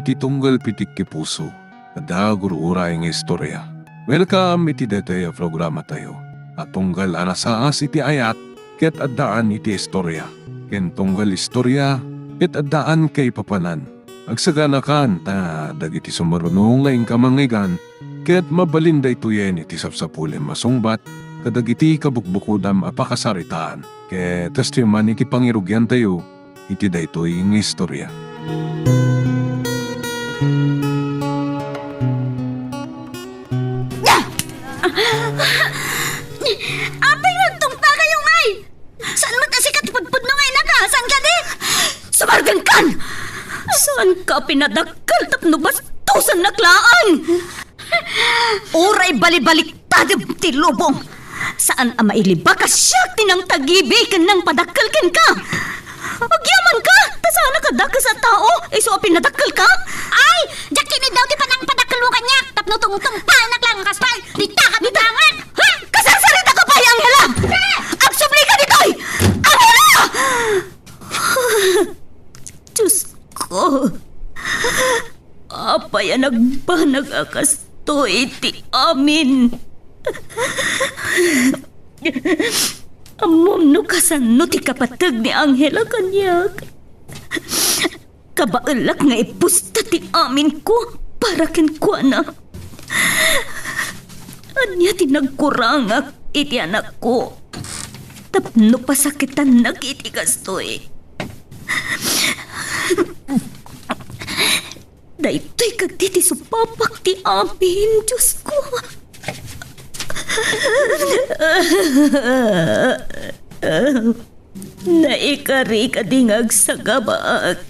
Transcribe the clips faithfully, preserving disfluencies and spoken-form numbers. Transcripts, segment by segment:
Iti tunggal pitik ti puso, adda gur-uray nga istorya. Welcome iti daytoy a programatayo a tunggal a nasaas iti ayat ket addaan iti istorya, ken tunggal istorya ket addaan kaipapanan. Agsaganakan ta dagiti sumaruno nga inka mangngeggan ket mabalin daytoyen iti sapsapulem a sungbat kadagiti kabukbukodam a pakasaritaan. Ket kastoy man iti pangirugiantayo iti daytoy nga istorya. Apay nga agtungpakayo, ngay? Saan met a sika ti pudpudno nga inaka? Saan kadi? Sumargengkan! Saanka pinadakkel tapno bastosannak laeng! Uray balibaliktadem ti lubong! Saan a mailibak a siak ti nangtagibi ken nangpadakkel kenka! Agyamanka! Ta saanak a dakes a tao, isu a pinadakkelka? Ay! Diak ket ni daw ti panangpadakkelmo kaniak tapno tungtungpanak laeng a kastoy! Dita ka bitangan! Ha? Kasarsaritaka pay, Angela! Agsublika ditoy! Angela! Diyos ko, apay a nagbanag a kastoy ti amin? Ammom no kasano ti kapateg ni Angela kaniak? Kabaelak nga ipusta ti aminko para kenkuana. Ania ti nagkurangak iti anakko tapno pasakitannak iti kastoy? Daytoy kadi ti supapak ti amin, Diosko. Naikari kadi nga agsagabak.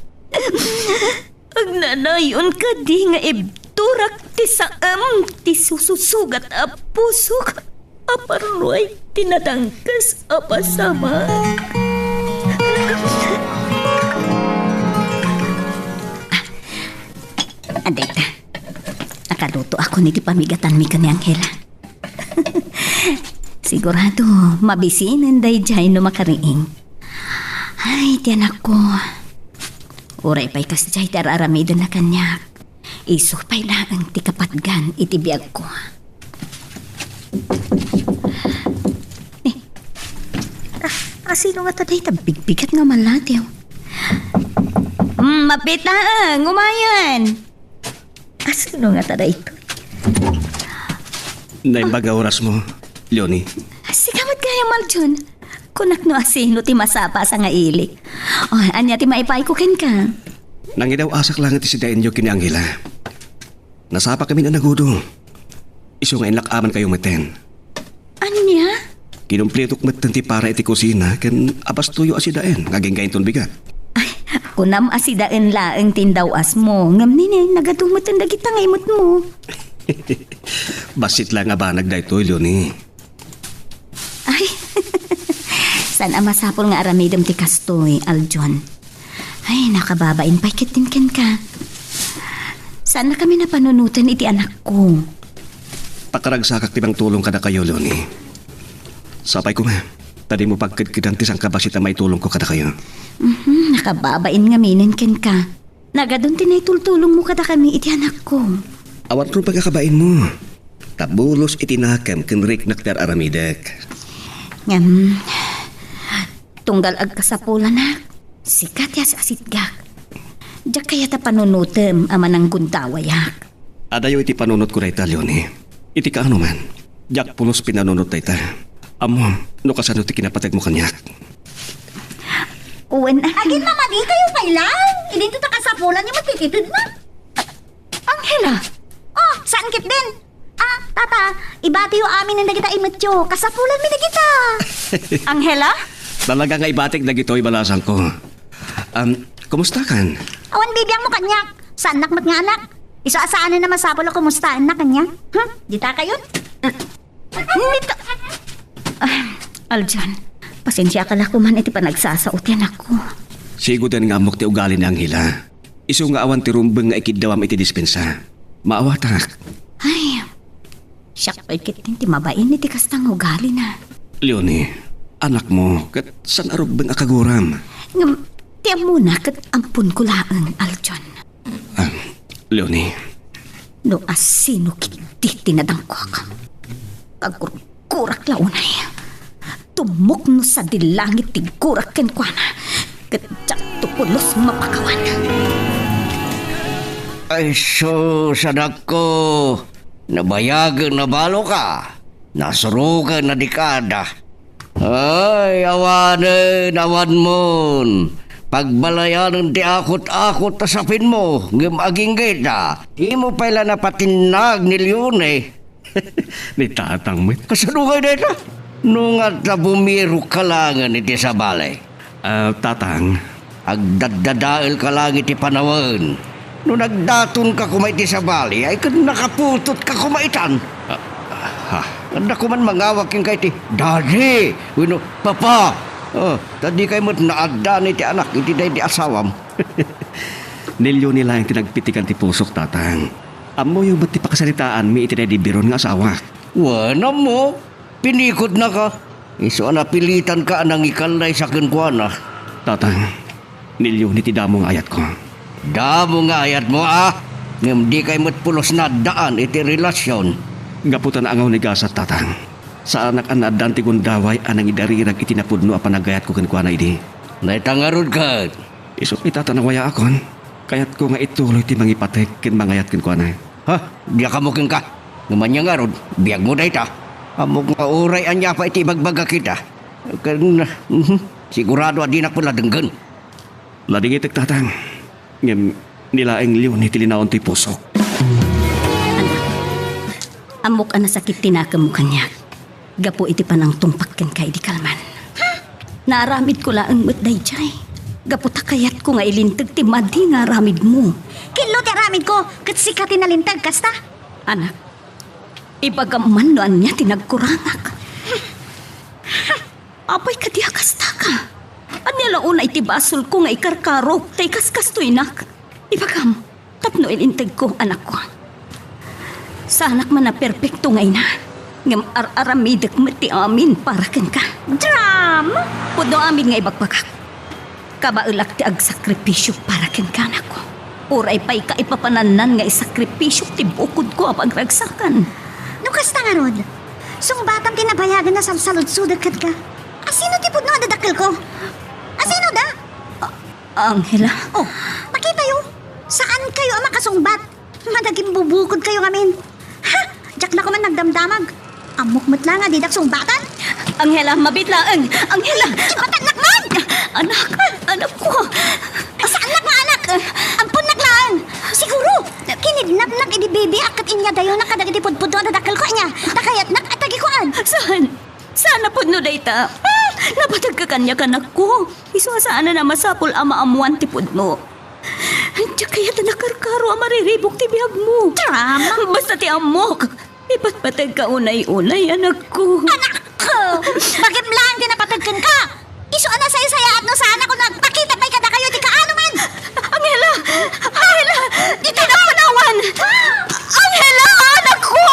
Agnanayon kadi nga ibturak ti saem ti sususugat a pusok a parruay ti nadangkes a pasamak. Adayta, nakalutoakon iti pamigatanmi ken ni Angela. Sigurado, mabisinen daydiay no makariing. Ay, ti anakko. Uray pay kasdiay ti ar-aramidenna kaniak. Isu pay laeng ti kapatgan iti biagko. Eh, a-, asino ngata dayta bigbigat nga malatiw? Mm, mapit laeng, umayen. Asino ngata daytoy? Naimbag a orasmo, Leonie. Sika met gayam, Aljon. Kunak no asino ti masapa a sangailik. O, ania ti maipayko kenka? Nangidaw-asak laeng ti sidaenyo ken ni Angela. Nasapakamin a nagudo. Isu nga inlak-amankayo metten. Ania? Kinumplitok metten ti para iti kusina ken abastoyo a sidaen nga agingga inton bigat. Ay, kunam a sidaen laeng ti indaw-asmo, ngem nini, nagadu metten dagita nga imetmo. Bassit laeng a banag daytoy, Leonie. Ay, saan a masapul nga aramidem ti kastoy, Aljon. Ay, nakababain pay ketdin kenka. Saannakami a panunoten iti anakko. Pakaragsakak ti mangtulong kadakayo, Leonie. Sapay koma, ta dimo pagkedkedan ti sangkabassit a maitulongko kadakayo. Mhm, nakababain ngaminen kenka. Nagadun ti naitultulongmo kadakami iti anakko. Awan rumbeng a kabainmo. Ta bulos iti nakem ken riknak ti ar-aramidek. Ngem, tunggal agkasapulanak, sika ti as-asitgak. Diak kayat a panunotem a mananggundawayak. Adayo iti panunotko dayta, Leonie. Iti kaano man, diak pulos pinanunot dayta. Ammom no kasano ti kinapategmo kaniak. Wen, ah. Agin mamadi kayo pay lang. Idinto ta kasapulan nga matititid na. Angela! Oh, saan ketdin? Ah, tata, ibatiyo amin dagita imetyo. Kasapulan mi dagita. Angela? Talaga nga ibatik dagitoy balasangko. Um, kumusta kan? Awan bibiangmo kaniak. Saannak met nga anak. Isu a saanen a masapul a kumustaennak kaniak. Hmm? Dita kayon? Nita-, ah, Aljan, pasensiaka la koman iti panagsasao ti anakko. Sigoden nga ammok ti ugali ni Angela. Isu nga awan ti rumbeng nga ikiddawam iti dispensa. Maawatak. Ay, siak pay ketdin ti mabain iti kasta nga ugalina. Leonie, anakmo, ket saan a rumbeng a kaguram. Ngem, ti ammona ket amponko laeng, Aljon. Ah, Leonie. No asino ketdi ti nadangkuak, agurgurak la unay. Tumukno sadi langit ti gurak kenkuana, ket diakto pulos mapakawan. Ay sus, anakko, nabayagen a baloka. Nasuroken a dekada. Ay, awanen, awanmon. Pagbalayanen ti akut-akut a sapinmo, ngem agingga ita, dimo pay la napatinnag ni Leonie. Ni tatang met. Kasano ngay dayta? No nga ta bumirok ka laengen iti sabali. Ah, tatang. Agdaddadael ka laeng iti panawen. No nagdaton ka koma iti sabali, ay ket nakaputot ka koma itan. Ah, ah, ha? Adda koman mangawag kenka iti "Daddy" wenno "Papa." Ah, ta dikay met naaddaan iti anak iti daydi asawam. Ni Leonie laeng ti nagpitikan ti pusok, tatang. Ammoyo met ti pakasalitaanmi iti daydi biron nga asawak. Wen, ammo, pinikodnaka. Isu a napilitanka a nangikallaysa kenkuana. Tatang, ni Leonie ti damo nga ayatko. Damo nga ayatmo, a? Ngem dikay met pulos naaddaan iti relasion. Gapu ta naangaw ni gasat, tatang. Saanak a naaddaan ti gundaway a nangidarirag iti napudno a panagayatko kenkuana idi. Dayta ngarud ket. Isu ita ta nawayaakon, kayatko nga ituloy ti mangipateg ken mangayat kenkuana. Ha? Diak ammo kenka. Ngem ania ngarud, biagmo dayta. Ammok nga uray ania pay ti ibagbagak ita. Ken, mhm, sigurado a dinak pay la denggen. Ladingitek, tatang. Ngem ni laeng Leonie ti linaon toy pusok. Anak, ammok a nasakit ti nakemmo kaniak gapu iti panangtungpak kenka idi kalman. Naaramidko laeng met daydiay gapu ta kayatko nga ilinteg ti madi nga aramidmo. Kello ti aramidko, ket sika ti nalinteg kasta. Anak, ibagam man no ania ti nagkurangak. Apay kadi a kastaka? Ania la unay ti basolko nga ikarkarok ta ikaskastoynak? Ibagam, tapno ilintegko, anakko. Saanak man a perpekto nga ina, ngem ar-aramidek met ti amin para kenka. Drama! Pudno amin nga ibagbagak. Kabaelak ti agsakripisio para kenka, anakko. Uray pay ka ipapanannan nga isakripisiok ti bukodko a pagragsakan. No kasta ngarud, sungbatam ti nabayagen a salsaludsodek kenka. Asino ti pudno a dadakkelko? Asino da? A-, Angela? Oh, makitayo. Saankayo a makasungbat. Madagimbubukod kayo ngamin. Ha! Diak la koman nagdamdamag. Ammok met la nga didak sungbatan. Angela, mabiit laeng. Angela! Ipatannak man! Anak, anakko. Saannak nga anak? Amponnak laeng. Siguro, kinidnapnak idi bibiak ket inyadayonak kadagiti pudpudno a dadakkelko, ania? Ta kayatnak a tagikuan. Saan? Saan a pudno dayta? Ah! Napategka kaniak, anakko. Isu a saanen a masapul a maammoan ti pudno. Diak kayat a nakarkaro a mariribuk ti biagmo. Drama! Basta ti ammok, ipatpategka unay-unay, anakko. Anakko! Bagim laeng ti napateg kenka! Isu a nasaysayaat no saanak a nagpakita pay kadakayo iti kaanoman! Angela! Angela! Ditoy ka panawan! Angela, anakko!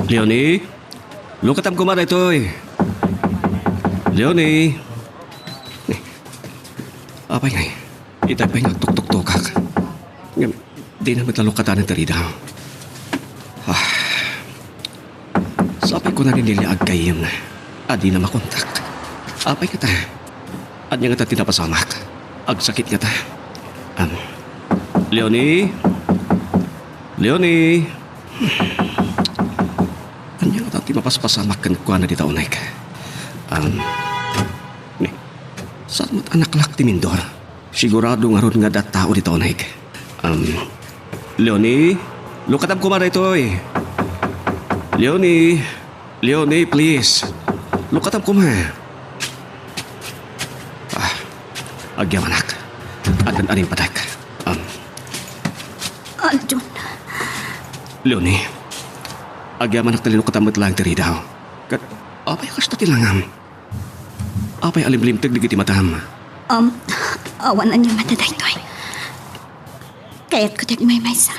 Leonie? Lukatam koma daytoy. Leonie. Apay ngay, itay pay nga agtuktuktokak. Ngem, dina met la lukatanen ti ridaw. Ah. Sapay ko na rin nila agkayem. Adina makontak. Apay ngata. Ania ngata ti napasamak? Agsakit ngata. Am. Leonie? Leonie? Ania ngata ti mapaspasamak kenkuana dita uneg? Am. Ni, saan met a naklak ti mindor? Sigurado ngarud nga adda tao dita uneg. Am. Leonie? Lukatam koma daytoy. Leonie? Leonie, please. Lukatam koma. Ah, agyamanak. Addan aning patek. Um. Aljon. Leonie, agyamanak ta linukatam met laeng ti ridaw. Ket, apay a kasta ti langam? Apay a limlimteg dagiti matam? Um, awan ania met daytoy. Kayatko ti agmaymaysa.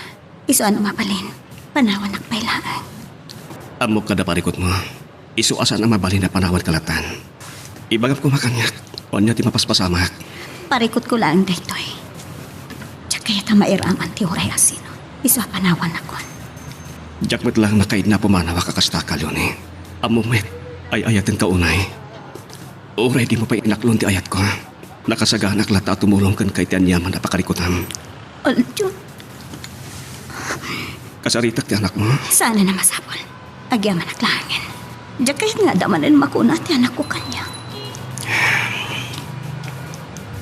Isu a no mabalin, panawanak pay laeng. Ammok kada parikutmo, isu a saan a mabalin a panawanka lattan. Ibagam koma kaniak, ania ti mapaspasamak. Parikutko laeng daytoy. Diak kayat a mairaman ti uray asino. Isu a panawannakon. Diak met laeng makaidna a pumanawak a kastaka, Leonie. Ammom met, ay-ayatenka unay. Uray dimo pay inaklon ti ayatko, nakasaganak latta a tumulong kenka iti aniaman a pakarikutam. Aljon. Kasaritak ti anakmo? Saan a masapul. Agyamanak laengen. Diak kayat nga adda manen makuna ti anakko kaniak.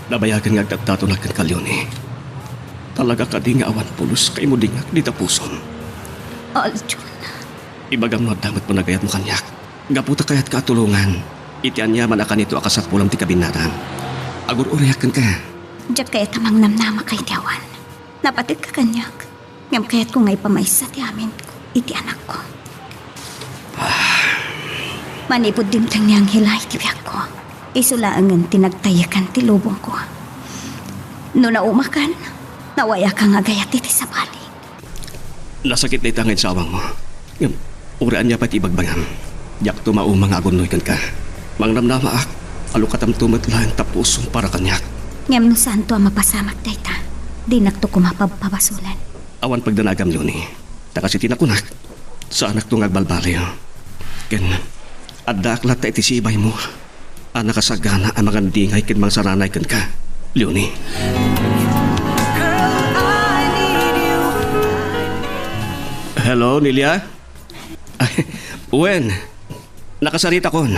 Nabayagen nga agdaddatonak kenka, Leonie. Talaga kadi nga awan pulos kaimudingak dita pusom? Aljon. Ibagam no adda met panagayatmo kaniak. Gapu ta kayatka a tulongan iti aniaman a kanito a kasapulam ti kabinnatan. Agur-uriak kenka. Diak kayat a mangnamnama ka iti awan. Napategka kaniak. Ngem kayatko nga ipamaysa ti amin iti anakko. Manipud dimteng ni Angela iti biagko, isu laengen ti nagtayekan ti lubongko. No naumakan, nawayakan nga agayat iti sabali. Nasakit dayta nga insawangmo. Ngem, uray ania pay ti ibagbagam, diakto mauma nga agunnoy kenka. Mangnamnamaak, alukatamto met laeng ta pusom para kaniak. Ngem no saanto a mapasamak dayta, dinakto koma pabpabasolen. Awan pagdanagam, Leonie. Ta kas iti nakunak, saanakto nga agbalbaliw. Ken, addaak latta iti sibaymo a nakasagana a mangandingay ken mangsaranay kenka, Leonie. Hello, Nelia? Ay, wen, nakasaritakon.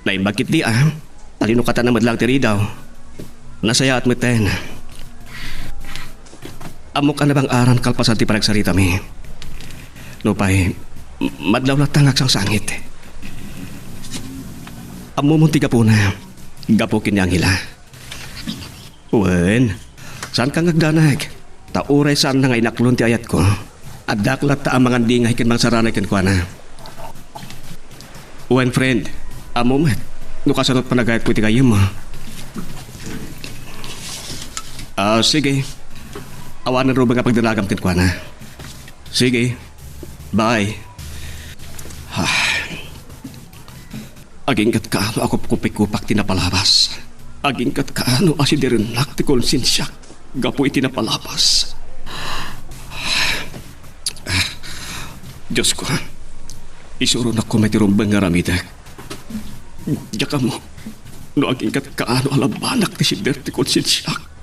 Naimbag ketdi, a. Talino kata na met laeng ti ridaw. Nasayaat metten. Ammok a nabang-aran kalpasan ti panagsaritami. Nupay, m-, madlaw latta nga agsangsangit. Ammomon ti gapuna. Gapu ken ni Angela. Wen, saanka nga agdanag? Ta uray saanna nga inaklon ti ayatko, addaak latta a mangandingay ken mangsaranay kenkuana. Wen, friend, ammom met no kasano ti panagayatko iti gayyemmo. Ah, sige. Awanen ruben nga pagdanagam kenkuana. Sige. Bye. Ah. Agingga kaano a kupkupikupak ti napalabas. Agingga kaano a sidirennak ti konsensiak gapu iti napalabas. Diosko, isuronak koma iti rumbeng nga aramidek. Diak ammo no agingga kaano a labanak ti sider ti konsensiak.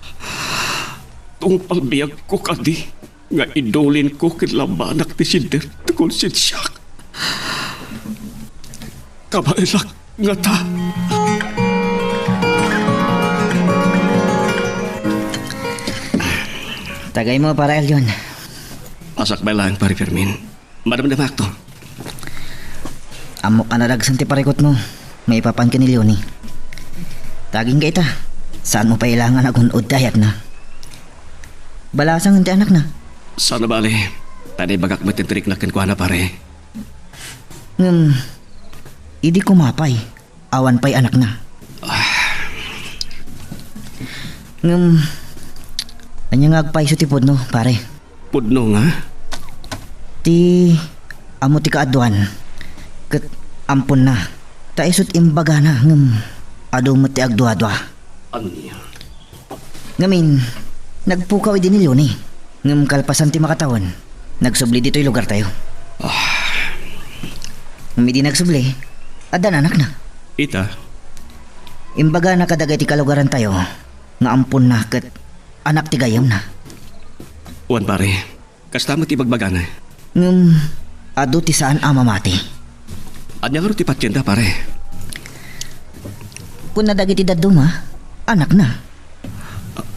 Tungpal biagko kadi nga idulinko ket labanak ti sider ti konsensiak. Kabaelak ngata. Tagaymo, Pare Aljon. Pasakbay laeng, Pare Fermin. Madamdamakto. Ammok a nadagsen ti parikutmo maipapan ken ni Leonie. Agingga ita, saanmo pay la nga agun-od ti ayatna. Balasangen ti anakna. Saan a bale, ta naibagak met ti riknak kenkuana, pare. Ngem, idi koma pay, awan pay anakna. Ngem, ania nga agpayso ti pudno, pare? Pudno nga? Ti ammo ti kaaduan, ket amponna. Ta isut' imbagana, ngem adu met ti agduadua. Ania? Ngamin, nagpukaw idi ni Leonie. Ngem kalpasan ti makatawen, nagsubli ditoy lugartayo. Ah. Ngem idi nagsubli, addan anakna. Ita? Imbagana kadagiti kalugarantayo nga amponna ket anak ti gayyemna. Wen, pare. Kasta met ti ibagbagana. Ngem, adu ti saan a mamati. Ania ngarud ti patienda, pare? Kunna dagiti dadduma, anakna. A-,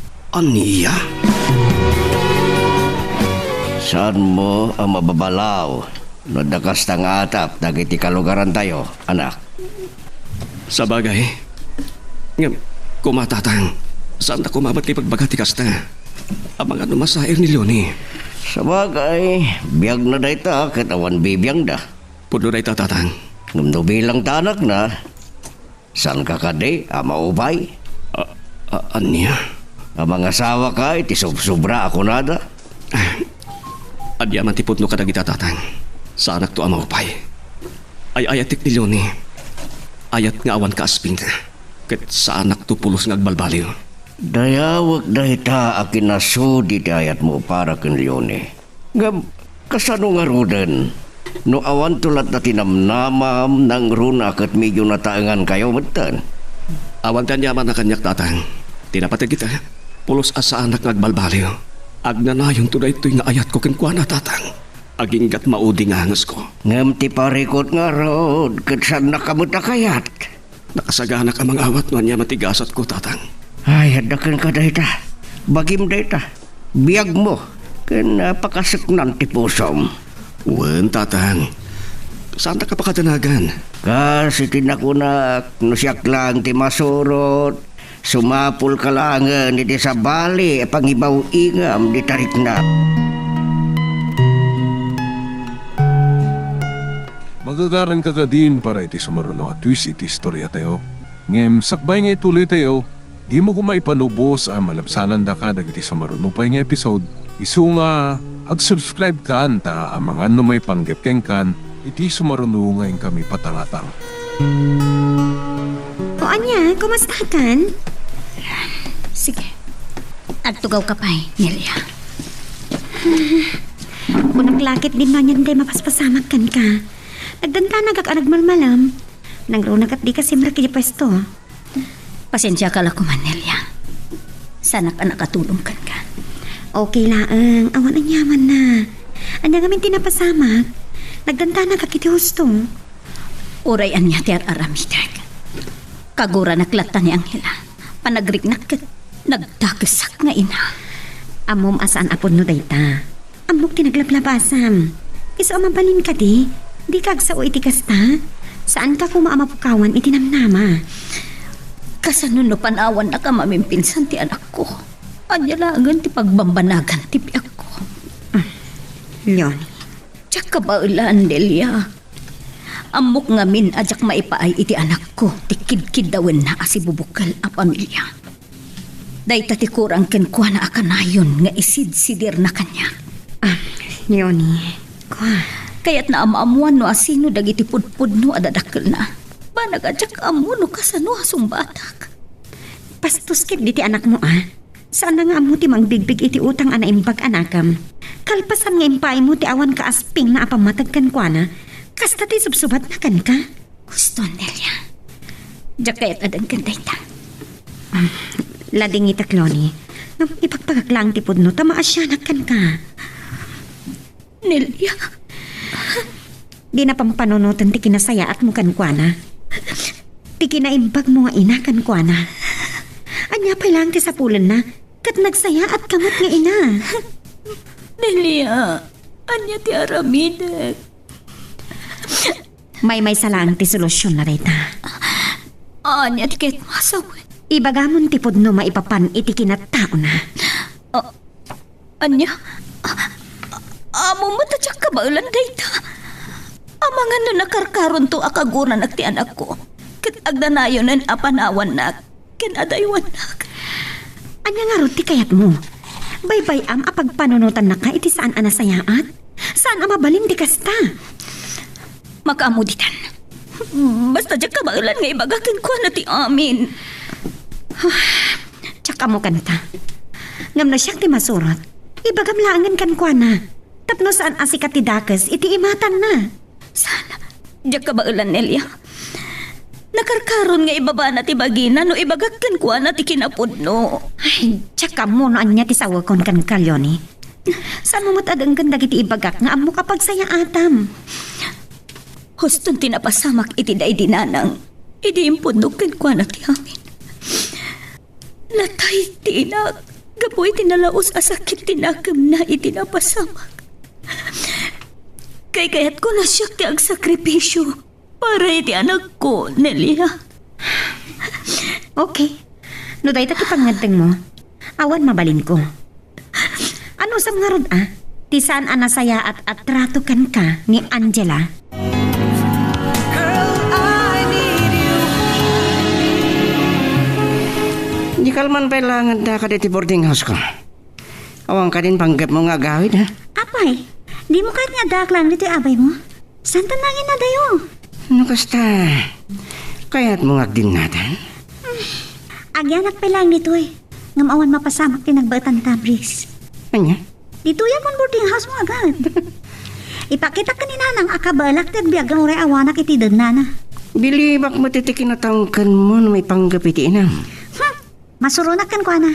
ania? Saanmo a mababalaw no adda kasta nga atap dagiti kalugarantayo, anak? Sabagay. Ngem, koma, Tatang, saanta koma met nga ipagbaga ti kasta. Amangan no masair ni Leonie. Sabagay, biagna dayta ket awan bibiangda. Pudno dayta, Tatang. Ngem no bilang ta anakna, saanka kadi a maupay? A-, a-, ania? A mangasawaka iti sobsobra a kunada? Ania man ti pudno kadagita, Tatang. Saanakto a maupay. Ay-ayatek ni Leonie. Ayat nga awan kaaspingna. ket saanakto pulos nga agbalbaliw. Dayawek dayta a kinasudi ti ayatmo para ken Leonie. Ngem kasano ngaruden no awanto latta ti namnamam, nangruna ket medio nataengankayo metten? Awan ti aniaman a kaniak, Tatang. Ti napateg ita, pulos a saanak nga agbalbaliw. Agnanayonto daytoy nga ayatko kenkuana, Tatang. Aginggat maudi nga angesko. Ngem ti parikut ngarud, ket saannaka met a kayat. Nakasaganak a mangawat no ania matigasatko, Tatang. Ay, adda kenka dayta. Bagim dayta. Biagmo. Ken, ah, pakaseknan ti pusom. Wen, Tatang. Saantak a pakadanagan? Kas iti nakunak, no siak laeng ti masurot, sumapulka laengen iti sabali a pangibaw-ingam di tariknak. Magagaranka kadin para iti sumaruno a twist iti istoriatayo. Ngem sakbay nga ituloytayo, dimo koma ipanubos a malabsanandaka dagiti sumaruno pay nga episode. Isu nga, ag-subscribe kan ta amangan no maipanggep kenkan iti sumaruno nga inkami patangatang. O ania, kumusta kan? Sige. Agtugawka pay, Nelia. Kunak la ket dinno anian ti mapaspasamak kenka. Nagdandanagak a nagmalmalam. Nangruna ket dika simrek iti puesto. Pasensiaka la koman, Nelia. Saanak a nakatulong kenka. Okay laeng, awan aniamanna. Ania ngamin ti napasamak? Nagdandanagak iti husto. Uray ania ti ar-aramidek, kaguranak latta ni Angela. Panagriknak ket nagdakesak nga ina. Ammom a saan a pudno dayta. Ammok ti naglablabasam. Isu a mabalin kadi, dika agsao iti kasta. Saanka koma a mapukawan iti namnama. Kasano no panawannak a mamimpinsan ti anakko? Ania laengen ti pagbambanagan ti biagko? Ah, Leonie. Diak kabaelan, Delia. Ammok ngamin a diak maipaay iti anakko ti kidkiddawenna a sibubukel a pamilia. Dayta ti kurang kenkuana a kanayon nga isidsidirna kaniak. Ah, Leonie, kua. Kayatna a maammuan no asino dagiti pudpudno a dadakkelna. Banag a diak ammo no kasano a sungbatak. Bastos ketdi ti anakmo, a. Saanna nga ammo ti mangbigbig iti utang a naimbag a nakem. Kalpasan nga impaaymo ti awan kaaspingna a pammateg kenkuana, kasta ti subsubatna kenka. Husto, Nelia. Diak kayat a denggen dayta. Ah, ladingitek, Leonie. Ngem ipagpagak laeng ti pudno ta maasianak kenka. Nelia. Dina pampanunoten ti kinasayaatmo kenkuana. Ti kinaimbagmo nga ina kenkuana. Ania pay laeng ti sapulenna? Ket nagsayaatka met nga ina. Nelia, ania ti aramidek? Maymaysa laeng ti solusionna dayta. Ania ti kayatmo a sawen? Ibagamon ti pudno maipapan iti kinattaona. Ah, ania? Ah, ammom met a diak kabaelan dayta. Amangan no nakarkaronto a kaguranak ti anakko, ket agnanayonen a panawannak ken adaywannak. Ania ngarud ti kayatmo? Baybay-am a pagpanunotannaka iti saan a nasayaat? Saan a mabalin ti kasta? Makaammo ditan. Basta diak kabaelan nga ibagak kenkuana ti amin. Diak ammo kanta. Ngem no siak ti masurot, ibagam laengen kenkuana. Tapno saan a sika ti dakes iti imatanna. Saan? Diak kabaelan, Nelia. Nakarkaron nga ibabana ti bagina no ibagak kenkuana ti kinapudno. Ay, diak ammo no ania ti sawekon kenka, Leonie. Saanmo met a denggen dagiti ibagak nga ammok a pagsayaatam. Huston ti napasamak iti daydi nanang idi impudno kenkuana ti amin. Natay ti inak gapu iti nalaus a sakit ti nakemna iti napasamak. Kaykayatko a siak ti agsakripisio para iti anakko, Nelia. Okay. No dayta ti pangngeddengmo, awan mabalinko. Anusam ngarud a ti saan a nasayaat a trato kenka ni Angela? Girl, I need you. Di kalman pay laeng adda kaditi boarding house ko. Awan kadin panggepmo nga agawid, ha? Apay, dimo kayat nga addaak laeng ditoy abaymo? Saan ta nangin adayo? No kasta, kayatmo nga agdinnatan? Hmm, Agyanak pay laeng ditoy. Ngem awan mapasamak ti nagbaetanta, Briggs. Ania? Ditoy amon boarding house mo agad. Ipakitak ken ni Nanang a kabaelak ti agbiag uray awanak iti dennana. Bilibak met iti kinatangkenmo no maipanggep iti inam. Hmm. Masuronak kenkuana.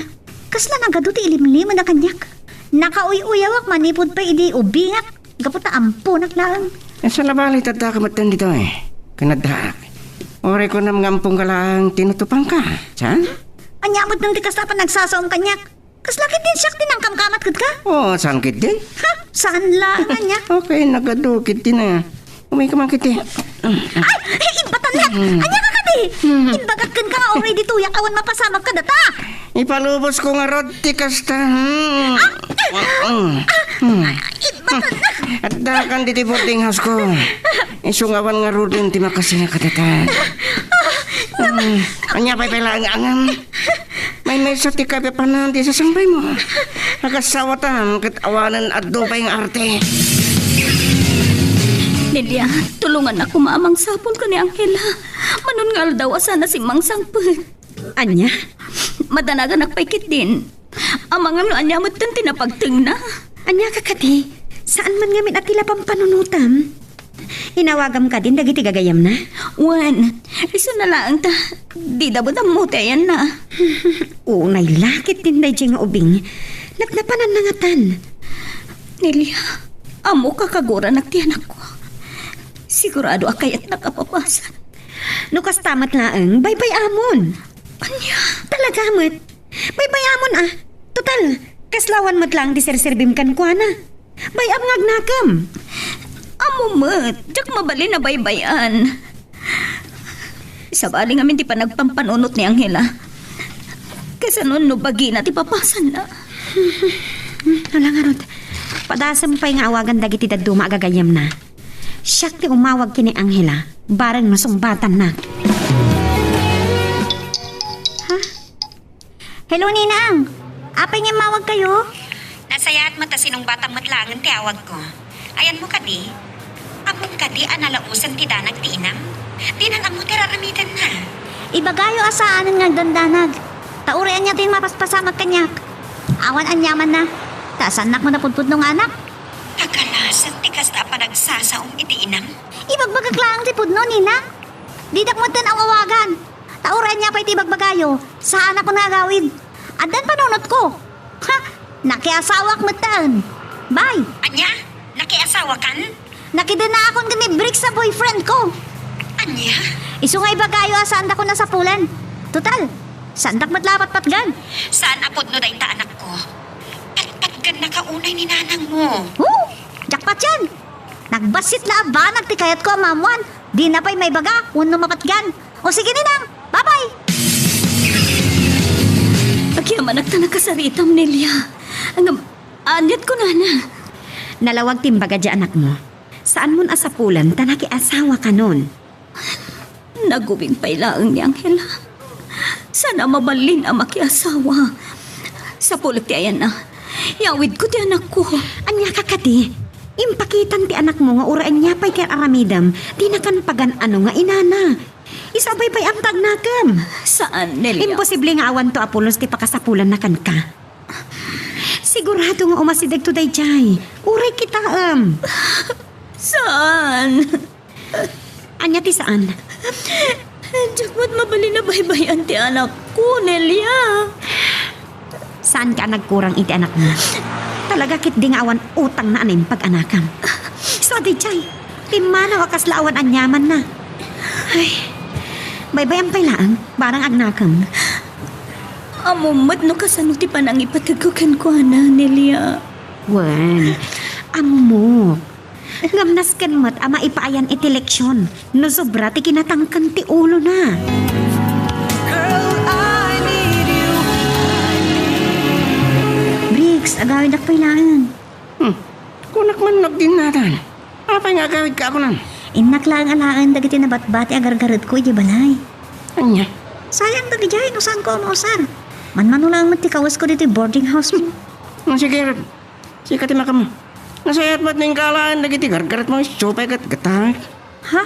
Kasla nagadu ti ilimlimed a kaniak. Nakauy-uyawak manipud pay idi ubingak gapu ta amponak laeng. Esa la bali, adda ka metten ditoy. Ken addaak. Uray kunam nga ampon ka laeng, tinutopanka. Saan? Ania met ti kasta a panagsasaom kaniak? Kasla ketdin siak ti nangkamkamat kenka? Oo, saan ketdin? Ha? Saan laeng ania? Okay, nagadu ketdin a. Umayka man ketdi. Ay! Eh, imbatan na! Hmm. Ania ka kadi? Hmm. Imbagak kenka nga uray ditoyak awan mapasamak kadata! Ipalubosko ngarud ti kasta. Hmm. Ah! Hmm. Ah! Hmm. Imbatan na! Addakan ditoy boarding house ko. Isu nga awan ngaruden ti makasina kadata. Ah! Hmm. Ania pay pay laeng angem? Maymaysa ti kapapanan ti sasangbaymo. Agasawatam ket awanen adu pay nga arte. Nelia, tulongannak koma a mangsapul ken ni Angela. Manon nga aldaw a saan a simmangsangpet. Ania? Madanaganak pay ketdin. Amangam no ania metten ti napagtengna. Ania ka kadi? Saan man ngamin a ti la pampanunotam? Inawagam kadin dagiti gagayyemna? Wen, isuna laeng ta dida met ammo ti ayanna. Unay la ketdin daydiay nga ubing. Napnapananna ngatan. Nelia, ammoka a kaguranak ti anakko. Sigurado a kayatnak a papasan. No kasta met laeng, baybay-amon. Ania? Talaga met. Baybay-amon a. Total, kasla awan met laeng ti serserbim kenkuana. Bay-am nga agnakem. Ammo met, diak mabalin a baybay-an. Sabali ngamin ti panagpampanunot ni Angela. Kasano no bagina ti papasanna? Ala ngarud, padasem pay nga awagan dagiti dadduma a gagayyemna. Siak ti umawag ken ni Angela, bareng no sungbatannak. Ha? Hello, Ninang! Apay nga immawagkayo? Nasayaat met a sinungbatam met laengen ti awagko. Ayanmo kadi? Ammom kadi a nalaosen ti danag ti inam? Dinan ammo ti ar-aramidenna. Ibagayo a saanen nga agdandanag. Ta uray ania ti mapaspasamak kaniak. Awan aniamanna. Ta saannak met a pudpudno nga anak. Pagalasak ti kasta a panagsasaom iti inam? Ibagbagak laeng ti pudno, Ninang. Didak metten awawagan. Ta uray ania pay ti ibagbagayo, saanak nga agawid. Addan panunotko. Ha! Nakiasawak metten. Bye! Ania? Nakiasawakan? Nakidennaakon ken ni Briggs a boyfriend ko. Ania? Isu nga ibagayo a saandakon a sapulan. Total, saandak met la a patpatgan. Saan a pudno dayta, anakko. Patpatgannaka unay ni nanangmo. Oh, jackpot yan! Nagbassit la a banag ti kayatko a maammoan. Dina pay maibaga wenno mapatgan. O sige, Ninang, bye-bye! Agyamanak ta nakasaritam, Nelia. Ngem, aniat kunana? Nalawag ti imbaga diay anakmo. Saanmon a sapulen ta nakiasawakanon. Nagubing pay laeng ni Angela. Saan a mabalin a makiasawa. Sapulek ti ayanna. Yawidko ti anakko. Ania ka kadi? Impakitam ti anakmo nga uray ania pay ti ar-aramidem, dinakan pagan-ano nga inana. Isu a baybay-am ta agnakem. Saan, Nelia? Imposible nga awanto a pulos ti pakasapulanna kenka. Sigurado nga umasidegto daydiay. Uray kitaem. Saan? Ania ti saan? Diak met mabalin a baybay-an ti anakko, Nelia. Saanka a nagkurang iti anakmo. Talaga ketdi nga awan utangna a naimpag-anakam. Isu a daydiay, pimmanaw a kasla awan aniamanna. Ay, baybay-am pay laeng, barang agnakem. Ammom met no kasano ti panangipategko kenkuana, Nelia. Wen, ammok. Ngem nasken met a maipaayan iti leksion no sobra ti kinatangken ti ulona. Girl, I need you. Briggs, agawidak pay laeng. Hmm. Kunak man no agdinnatan. Apay nga agawidka a kunan? Innak laeng alaen dagiti nabatbati a gargaretko idiay balay. Ania? Sayang dagidiay no saanko a mausar. Manmano laeng met ti kawesko ditoy boarding house mo. Hmm, sige, Rod. Sika ti makam. Nasayaat met no inka alaen dagiti gargaretmo, isu pay ket gatamik. Ha?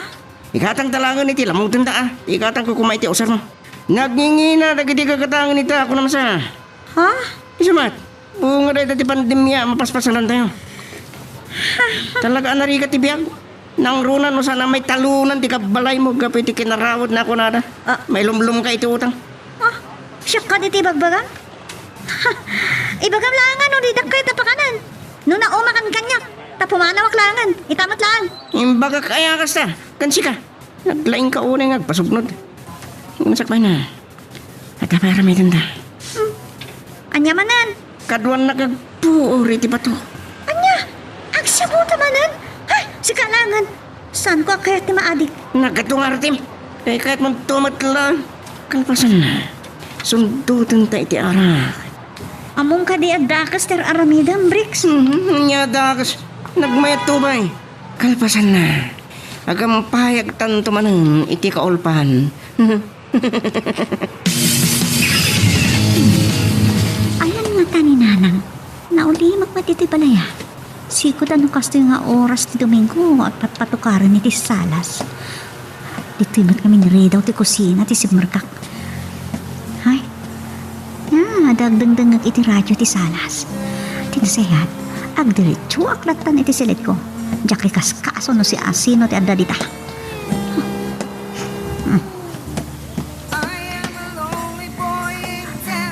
Igatangta laengen iti lamutenda a. Igatangko koma iti usarmo. Nagngingina dagiti gagatangen ita, kunam sa. Ha? Isu met, bunga dayta ti pandemia a mapaspasalantayo. Talaga a narigat ti biag. Nangruna no saan a maitalunan ti kabbalaymo gapu iti kinarawod na kunada. Ah. Mailumlom ka iti utang. Ah, siak kadi ti ibagbagam? Ibagam laengen no didak kayat a pakanen. No naumakan kaniak, ta pumanawak laengen, ita met laeng. Imbagak aya kasta, ken sika. Naglaing ka unay nga agpasugnod. Nasakbay na. Adda pay aramidenda. Hmm. Ania manen? Kaduannak agpuor iti bato. Ania? Agsibuta manen? Ay, sika laengen. Saanko a kayat ti maadik? Naggatungar tim. Eh, kayat mo tumatla. Kalpasan na. Sundotenta iti arak. Ammom kadi a dakes ti ar-aramidem, Bricks? Mhm, ania dakes? Nagmayat tubay. Kalpasan na. Agampayagtanto manen iti kaulpan. Ayan ngata ni Nanang. Naulimek met iti balay, a. Sigud a no kastoy nga oras ti Domingo, agpatpatukaren iti salas. Ditoy met ngamin ridaw ti kusina ti simmerkak. Ay, ah, adda agdengdengngeg iti radio ti salas. Ti nasayaat, agdiretsoak lattan iti silitko. Diak ikaskaso no siasino ti adda dita. Hmm.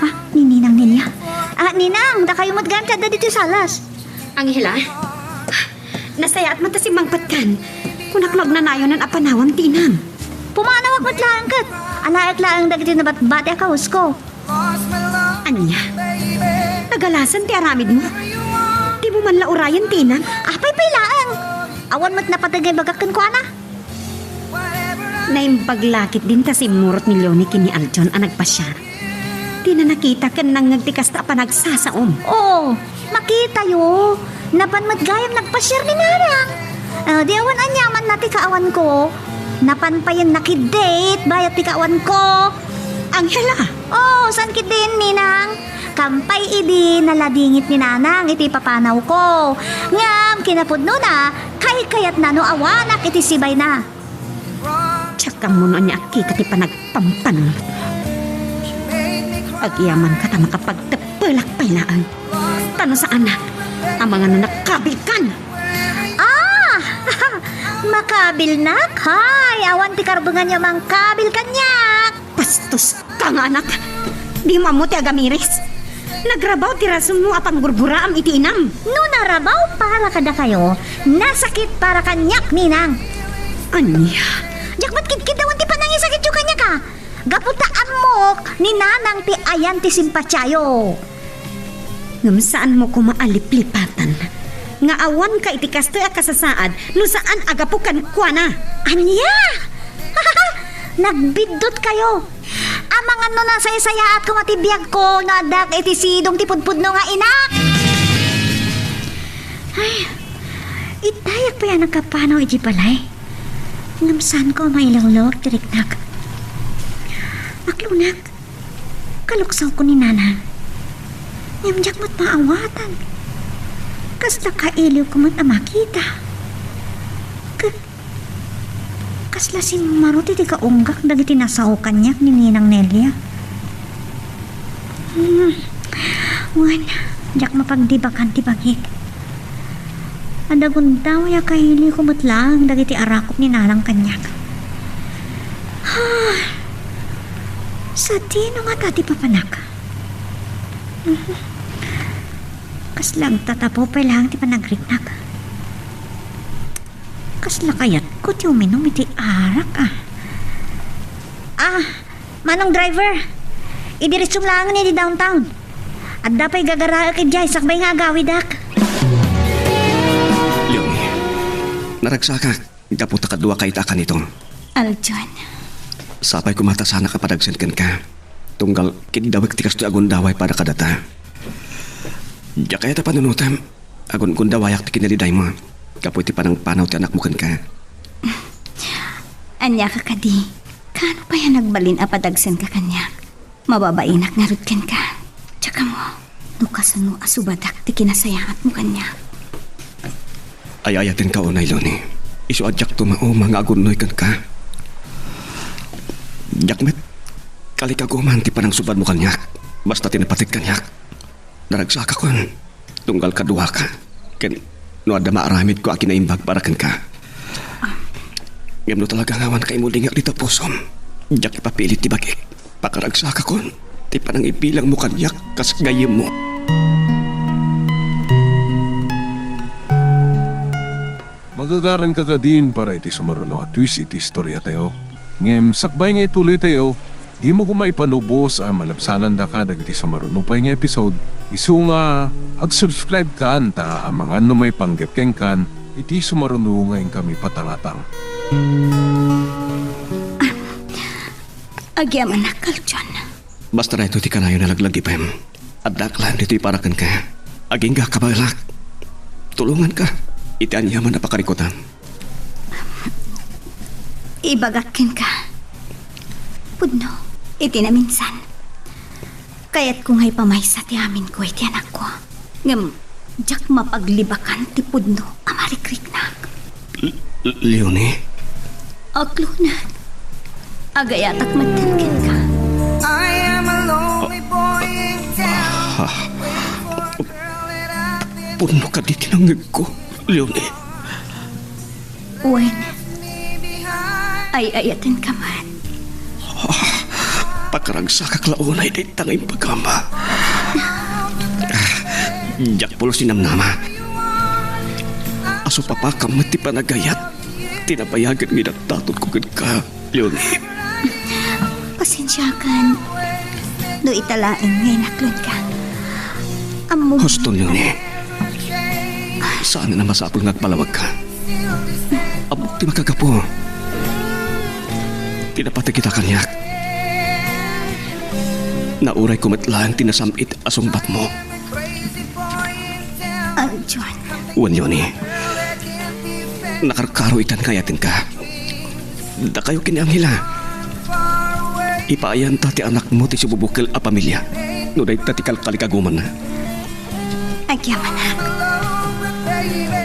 Ah, ni Ninang Nelia. Ah, Ninang, dakayo met gayam ti adda ditoy salas. Angela, nasayaat met ta simmangpetkan. Kunak no agnanayonan a panawam ti inam. Pumanawak met laeng ket alaek laeng dagiti nabatbati a kahusko. Ania? Nagalasen ti aramidmo? Dimo man la urayen ti inam? Apay pay laeng? Awan met napateg nga ibagak kenkuana. Naimbag la ketdin ta simmurot ni Leonie ken ni Aljon a nagpasiar. Dina nakita ken nangngeg ti kasta a panagsasaom. Oo, makitayo. Napan met gayam nagpasiar ni Nanang. Ah, di awan aniamanna ti kaawanko. Napan payen nakidate bayat ti kaawanko. Angela! Oo, saan ketdin, Ninang? Kampay idi naladingit ni Nanang iti papanawko. Ngem kinapudnona, kaykayatna no awanak iti sibayna. Diak ammo no ania a kita ti panagpampanon. Agyamankata makapagteppelak pay laeng. Ta no saan, amangan no nakabilkan. Ah! Makabilnak? Hay, awan ti karbenganyo a mangkabil kaniak. Bastos ka nga anak! Dimo ammo ti agamiris? Nagrabaw ti rasonmo a panggurguraam iti inam. No narabaw para kadakayo, nasakit para kaniak, Ninang. Ania? Diak met kidkiddawan ti panangisakityo kaniak, a. Gapu ta ammok ni Nanang ti ayan ti simpatiayo. Ngem saanmo koma a liplipatan nga awanka iti kastoy a kasasaad no saan a gapu kenkuana. Ania? Nagbiddutkayo. Amangan no nasaysayaat koma ti biagko no addak iti sidong ti pudpudno nga inak. Ay, idayak pay a nakapanaw iti balay. Ngem saanko a mailawlawag ti riknak. Aklonak. Kaluksawko ni Nana. Ngem diak met maawatan. Kasla kailiwko met a makita. Ket kasla simmaruti ti kaunggak dagiti nasao kaniak ni Ninang Nelia. Hmm. Wen, diak mapagdibakan ti bagik. Adda gundaway a kailiwko met laeng dagiti arakop ni Nanang kaniak. Sadino ngata ti papanak? Kasla agtatapaw pay laeng ti panagriknak. Kasla kayatko ti uminum iti arak, a. Ah, Manong driver, idiretsom laengen iti downtown. Adda pay gagaraek idiay sakbay nga agawidak. Leonie, naragsakak gapu ta kaduaka ita a kanito. Aljon. Sapay koma ta saanak a padagsen kenka. Tunggal kiddawek ti kastoy a gundaway para kadata. Diak kayat a panunotem. Agungundawayak ti kinalidaymo gapu iti panangpanaw ti anakmo kenka. Ania ka kadi? Kaano pay a nagbalin a padagsenka kaniak? Mababainak ngarud kenka. Diak ammo no kasano a subadak ti kinasayaatmo kaniak. Ay-ayatenka unay, Leonie. Isu a diak tumauma nga agunnoy kenka. Diak met Kalikaguman ti panangsubadmo kaniak, basta ti napateg kaniak. Naragsakakon, tunggal kaduaka, ken no adda maaramidko a kinaimbag para kenka. Ngem no talaga nga awan kaimulingak dita pusom, diak ipapilit ti bagik. Pakaragsakakon ti panangibilangmo kaniak kas gayyemmo. Magagaranka kadin para iti sumaruno a twist iti istoriatayo. Ngem sakbay nga ituloytayo, dimo koma ipanubos a malabsanandaka dagiti sumaruno pay nga episode. Isu nga, ag-subscribe kan ta amangan no maipanggep kenkan iti sumaruno nga inkami patangatang. Agyamanak, Aljon. Basta daytoy ti kanayon a laglagipem. Addaak laeng ditoy para kenka. Agingga, kabaelak. Tulonganka iti aniaman a pakarikutam. Ibagak kenka, pudno, iti naminsan, kayatko nga ipamaysa ti aminko iti anakko. Ngem diak mapaglibakan ti pudno a marikriknak. L-, L-, Leonie? Aklona. Agayatak metten kenka. I am a lonely boy in town. Ah. Pudno kadi ti nangngegko, Leonie? Wen, ay-ayatenka met. Ah, pakaragsakak la unay dayta nga imbagam. Ah, diak pulos ti namnama a supapakam met ti panagayat ti nabayagen nga inaddatonko kenka, Leonie. Pasensiakan no ita laeng nga inaklonka. Ammom. Husto, Leonie. Saan a masapul nga agpalawagka. Ammok ti makagapu. Ti napateg ita kaniak. Naurayko met laeng ti nasam-it a sungbatmo. Aljon. Wen, Leonie. Nakarkaro itan nga ayatenka. Dakayo ken ni Angela. Ipaayanta ti anakmo ti sibubukel a pamilia no dayta ti kalkalikagumanna. Agyamanak.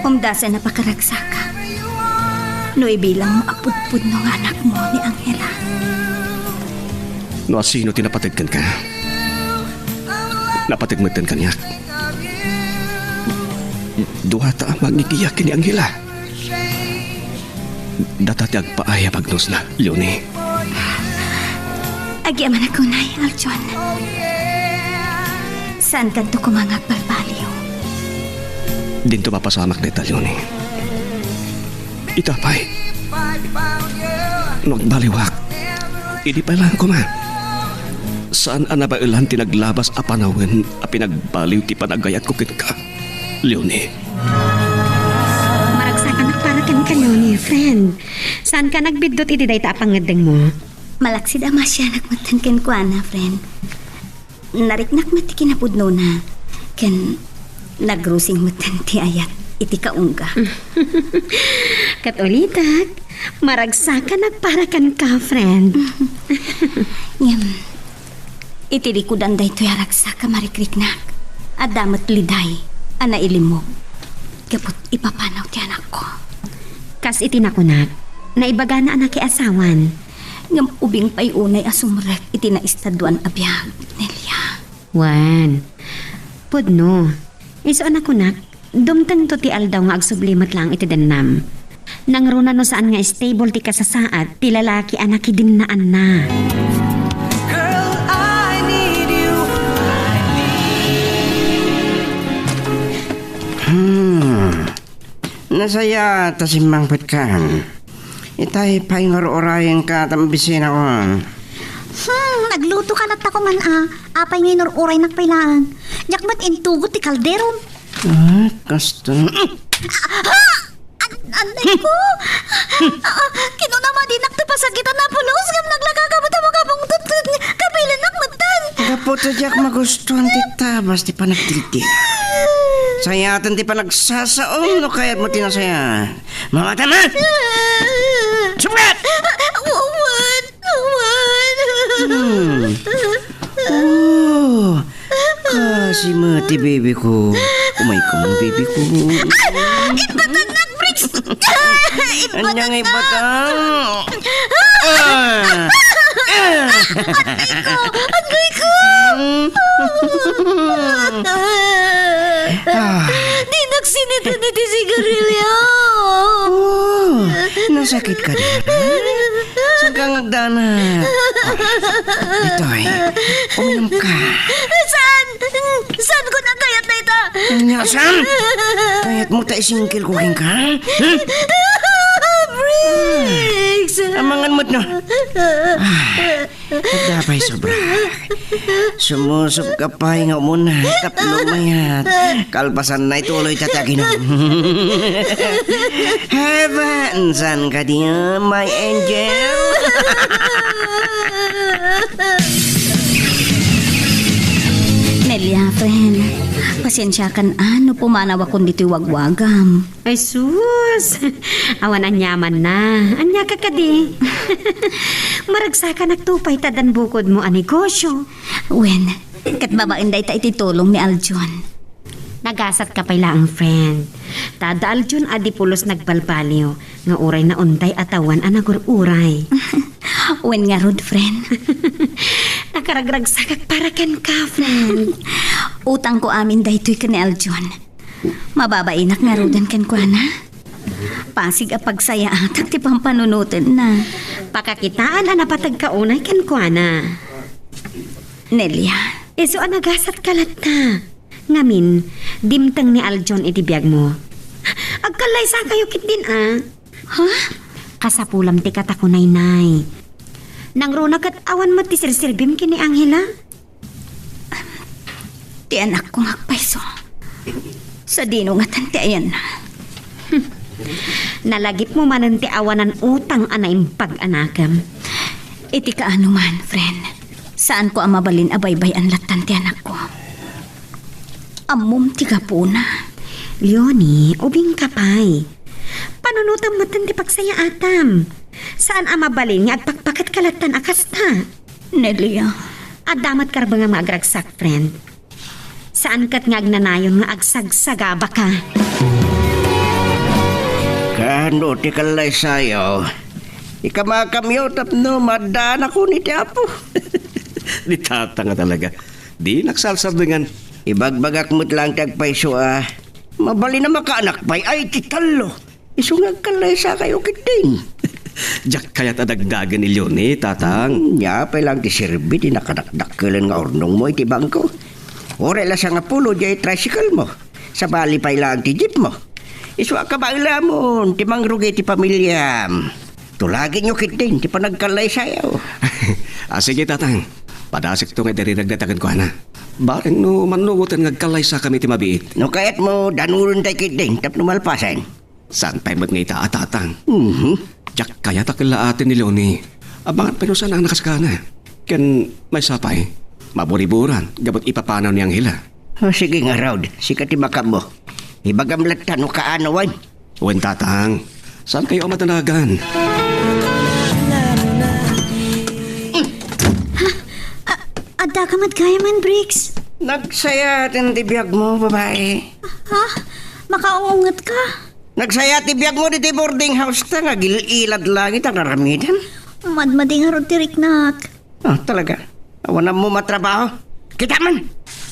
Umdasen a pakaragsaka no ibilangmo a pudpudno nga anakmo ni Angela. No asino ti napateg kenka, napateg metten kaniak. Duata a mangigiyak ken ni Angela. Data ti agpaay a bagnosna, Leonie. Agyamanak unay, Aljon. Saankanto koma nga agbalbaliw. Dinto mapasamak dayta, Leonie. Ita pay, no agbaliwak, idi pay laeng koma. Saan a nabaelan ti naglabas a panawen a pinagbaliw ti panagayatko kenka, Leonie. Maragsakanak para kenka, Leonie, friend. Saanka nagbiddut iti dayta a pangngeddengmo? Malaksid a maasianak metten kenkuana, friend. Nariknak met ti kinapudnona, ken nagrusing metten ti ayat iti kaungga. Ket ulitek, maragsakanak para kenka, friend. Ngem, iti likudan daytoy a ragsak a marikriknak, adda met liday a nailimmog gapu ti ipapanaw ti anakko. Kas iti nakunak, naibagana a nakiasawan. Ngem ubing pay unay a sumrek iti naestaduan a biag, Nelia. Wen, pudno. Isu a nakunak, dumtengto ti aldaw nga agsubli met laeng iti dennam. Nangruna no saan nga stable ti kasasaad ti lalaki a nakidinnaanna. Girl, I need you. Hmm. Nasayaat ta simmangpetkan. Itay pay nga ur-urayenka ta mabisinakon. Hmm, naglutoka latta koma a. Apay nga inur-uraynak pay laeng? Diak met intugot ti kalderom. Ah, kasta. Ah! An-, anay ko! Ah, kinuna madinak ti pasakitan a pulos ngem naglakaka met a makabungtot ket kabilenak metten. Gapu ta diak magustuan ti tabas ti panagdildi. Sayaten ti panagsasao no kayatmo ti nasayaat. Mawata man! Sumrek! Awan! Awan! Hmm. Oh, kasi met ti baby ko. Umay ka man, baby ko. Imbatan na, Briggs! Anya nga imbatan? Ah! Ah! Anggayko! Anggayko! Ah. Dinak siniten iti sigarilio. Oh, nasakit ka di? Saan ka nga agdanat? Ditoy, uminom ka. Saan? Saan ko nagkayat na ita? Anya, saan? Kayat mo ta isingkil ko kenka? Hmm? Briggs! Amangan mo't no? Ah, adda pay sobra. Sumusob ka pay nga umuna tapno mayat. Kalpasan na ituloy ta ti aginom. Heaven, saan ka diay, my angel? Nelia, friend, pasiensiakan a no pumanawakon ditoy wagwagam. Ay sus! Awan aniamanna. Ania ka kadi? Maragsakanakto pay ta addan bukodmo a negosio. Wen, ket babaen dayta iti tulong ni Aljon. Nagasatka pay laeng, friend. Ta adda Aljon a di pulos nagbalbaliw nga uray naunday a tawen a nagur-uray. Wen ngarud, friend. Nakaragragsakak para kenka, friend. Utangko amin daytoy ken ni Aljon. Mababainak ngaruden kenkuana. Pasig a pagsayaatak ti pampanunotenna. Pakakitaan a napateg ka unay kenkuana. Nelia. Isu a nagasatka latta. Ngamin, dimteng ni Aljon iti biagmo. Agkallaysakayo ketdin a. Ha? Kasapulam ti katakunaynay. Nangruna ket awan met ti serserbim ken ni Angela? Ti anakko nga agpayso. Sadino ngatan ti ayanna? Nalagipmo manen ti awanan utang a naimbag a nakemmo. Iti kaano man, friend, saanko a mabalin a baybay-an lattan ti anakko. Ammom ti gapuna. Leonie, ubingka pay. Panunotam metten ti pagsayaatam. Saan a mabalin nga agpakpaketka lattan a kasta. Nelia. Adda met karbengam nga agragsak, friend. Saan ket nga agnanayon nga agsagsagabaka. Kaano ti kallaysayo? Ikamakamyo tapno maaddaanakon iti Apo. Ni Tatang a talaga. Dinak salsardengan. Ibagbagak met laeng ti agpayso a mabalin a makaanak pay ay ti tallo. Isu nga agkallaysakayo ketdin. Diak kayat a dagdagen ni Leonie, Tatang. Hmm, nia pay laeng ti serbi ti nakadakdakkelen nga urnongmo iti bangko. Uray la sangapulo diay tricycle mo. Sabali pay laeng ti jeep mo. Isu a kabaelamon ti mangrugi ti pamiliam. Tulagenyo ketdin ti panagkallaysayo. Ah, sige, Tatang. Padasekto nga idirireg dayta kenkuana. Bareng no mannuoten nga agkallaysakami iti mabiit. No kayatmo, danonentay ketdin tapno malpasen. Saan pay met nga ita a, Tatang? Mhm. Diak kayat a kellaaten ni Leonie. Abangan pay no saan a nakasakana. Ken maysa pay, maburiburan gapu ti ipapanaw ni Angela. O, sige ngarud, sika ti makapmo. Ibagam latta no kaano wen. Wen, Tatang. Saankayo a madanagan? A-, addaka met gayam, Briggs? Nagsayaat ti biagmo, babai. Ha? Makaunget ka? Nagsayaat ti biagmo ditoy boarding house ta nga agil-ilad laeng iti aramidem. Madmadi ngarud ti riknak. Ah, talaga? Awan ammo matrabaho? Kita man!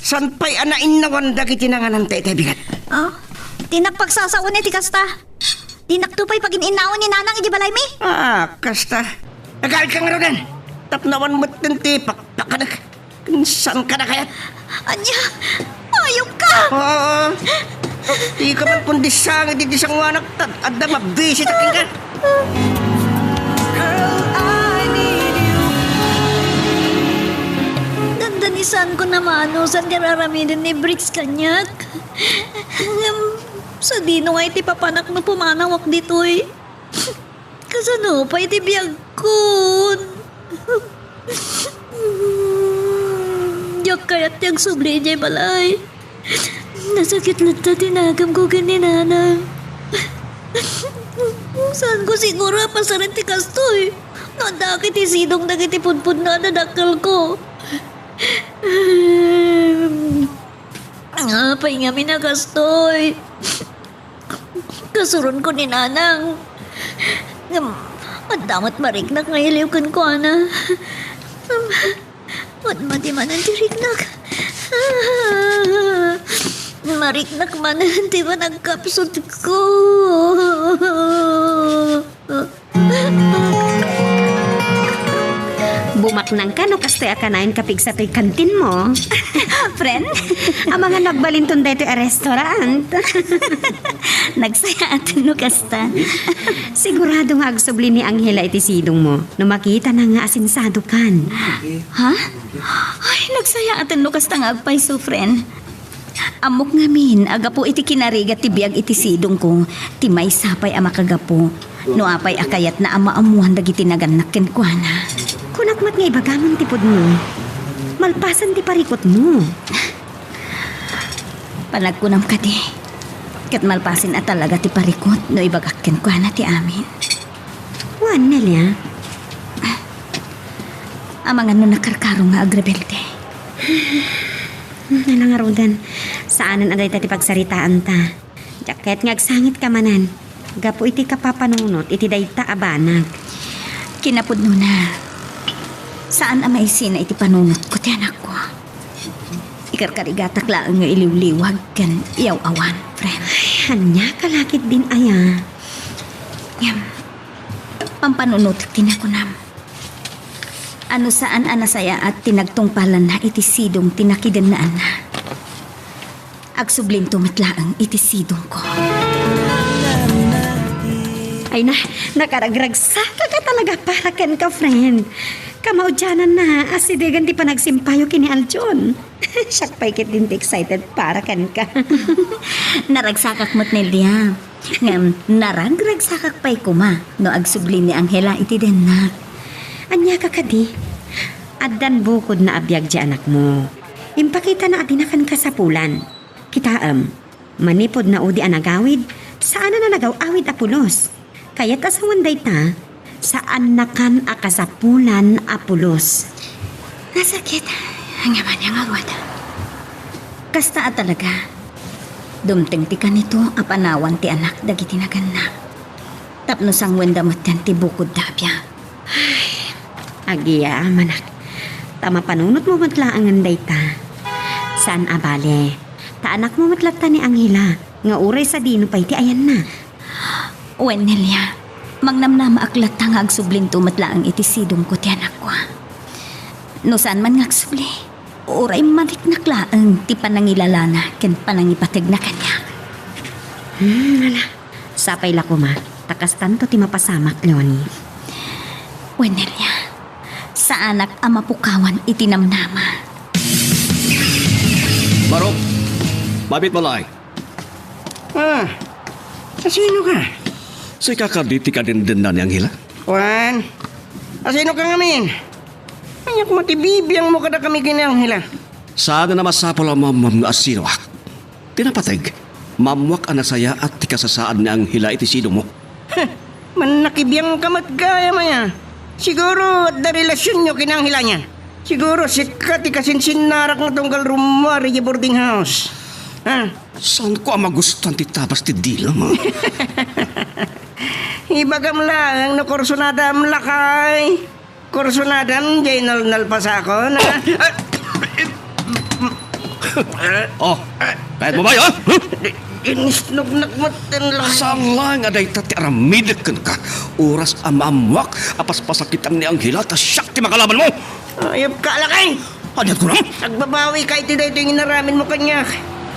Saan pay a nainnawan dagiti nangananta iti bigat? Ah, dinak pagsasaoen iti kasta. Dinakto pay pagin-innawen ni Nanang iti balaymi. Ah, kasta. Agaan ka ngaruden. Tapno awan metten ti pakpakanek. Saan ka na kayat? Ania? Ayup ka! Ah, di ka man kundi sangit iti sanguanak, ta adda mabisita kenka. Dandanisanko a manusan ti ar-aramiden ni Briggs kaniak. Ngem, sadino nga iti papanak no pumanawak ditoy? Kasano pay ti biagkon? Diak kayat ti agsubli idiay balay. Nasakit latta ti nagamko ken ni Nanang. Saanko siguro a pasaren ti kastoy. No adda ket ti sidong dagiti pudpudno a dadakkelko. Apay ngamin a kastoy? Kasuronko ni Nanang. Ngem, adda met mariknak nga iliw kenkuana. Madmadi manen ti riknak. Mariknak manen ti panagkapsutko. Bumaknangka no kastoy a kanayon kapigsa toy kantinmo. Friend? Amangan no agbalinton daytoy a restaurant. Nagsayaaten no kasta. Sigurado nga agsubli ni Angela iti sidongmo no makitana nga asinsadokan. Ha? Ay, nagsayaaten no kasta nga agpayso, friend. Ammok ngamin a gapu iti kinarigat ti biag iti sidongko, ti maysa pay a makagapu no apay a kayatna a maammoan dagiti nagannak kenkuana. Kunak met nga ibagamon ti pudno. Malpasen ti parikutmo. Panagkunam kadi, ket malpasen a talaga ti parikut no ibagak kenkuana ti amin. Wen, Nelia. Amangan no nakarkaro nga agrebelde. Ala ngaruden, saanen a dayta ti pagsaritaanta. Diak kayat nga agsangitka manen, gapu iti kapapanunot iti dayta a banag. Kinapudnona, saan a maisina iti panunotko ti anakko. Ikarkarigatak laeng nga iliwliwag ken iyaw-awan, friend. Ay, ania ka lakit din aya? Ngem, pampanunotek ti nakunam. Ano saan a nasayaat ti nagtungpalanna iti sidong ti nakidennaanna. Agsublinto met laeng iti sidongko. Ay na, nakaragragsakak a talaga para kenka, friend. Kamaudiananna, asidegen ti panagsimpayo ken ni Aljon. Siak pay ketdin ti excited para kenka. Naragsakak met, Nelia. Ngem naragragsakak pay koma no agsubli ni Angela iti dennak. Ania ka kadi? Addan bukodna a biag ti anakmo. Impakitana a dina kan kasapulan. Kitaem, manipud naudi a nagawid, saanen a nagaw-awid a pulos. Kayat a sawen dayta, saannakan a kasapulan a pulos. Nasakit. Ania man nga ngarud. Kasta a talaga. Dumteng ti kanito a panawan ti anak dagiti naganna. Tapno sanguenda metten ti bukodda a biag. Ay, agyamanak. Ta mapanunotmo met laengen dayta. Saan a bale. Ta anakmo met latta ni Angela, nga uray sadino pay ti ayanna. Wen, Nelia, mangnamnamaak latta nga agsublinto met laeng iti sidongko ti anakko. No saan man nga agsubli, uray mariknak laeng ti panangilalana ken panangipategna kaniak. Hmm, ala. Sapay la koma, ta kastanto ti mapasamak, Leonie. Wen, Nelia, saanak a mapukawan iti namnama. Barok, mabit balay. Ah, sasino ka? Sika kadi ti kadindenna ni Angela? Wen, asino ka ngamin? Ania koma ti bibiangmo kadakami ken ni Angela? Saan a masapul a maammuam no asinoak. Ti napateg, maammuak a nasayaat ti kasasaad ni Angela iti sidongmo. Heh, mannakibiang ka met gayam aya. Siguro adda relasionyo ken ni Angela nian. Siguro sika ti kasinsinnarak nga tunggal rummuar idiay boarding house. Ha? Saanko a magustuan ti tabas ti dilam, a? Ibagam laeng no kursunadam, lakay. Kursunadam, diay nalnalpasakon, a? Oh, kayatmo ba, ha? Inisnognak met ten, lakay. Saan laeng a dayta ti aramidek kenka. Oras a maammuak a paspasakitam ni Angela ta siak ti makalabanmo. Ayabka, lakay! Ania ti kunam? Agbabawi ka iti daytoy nga inaramidmo kaniak.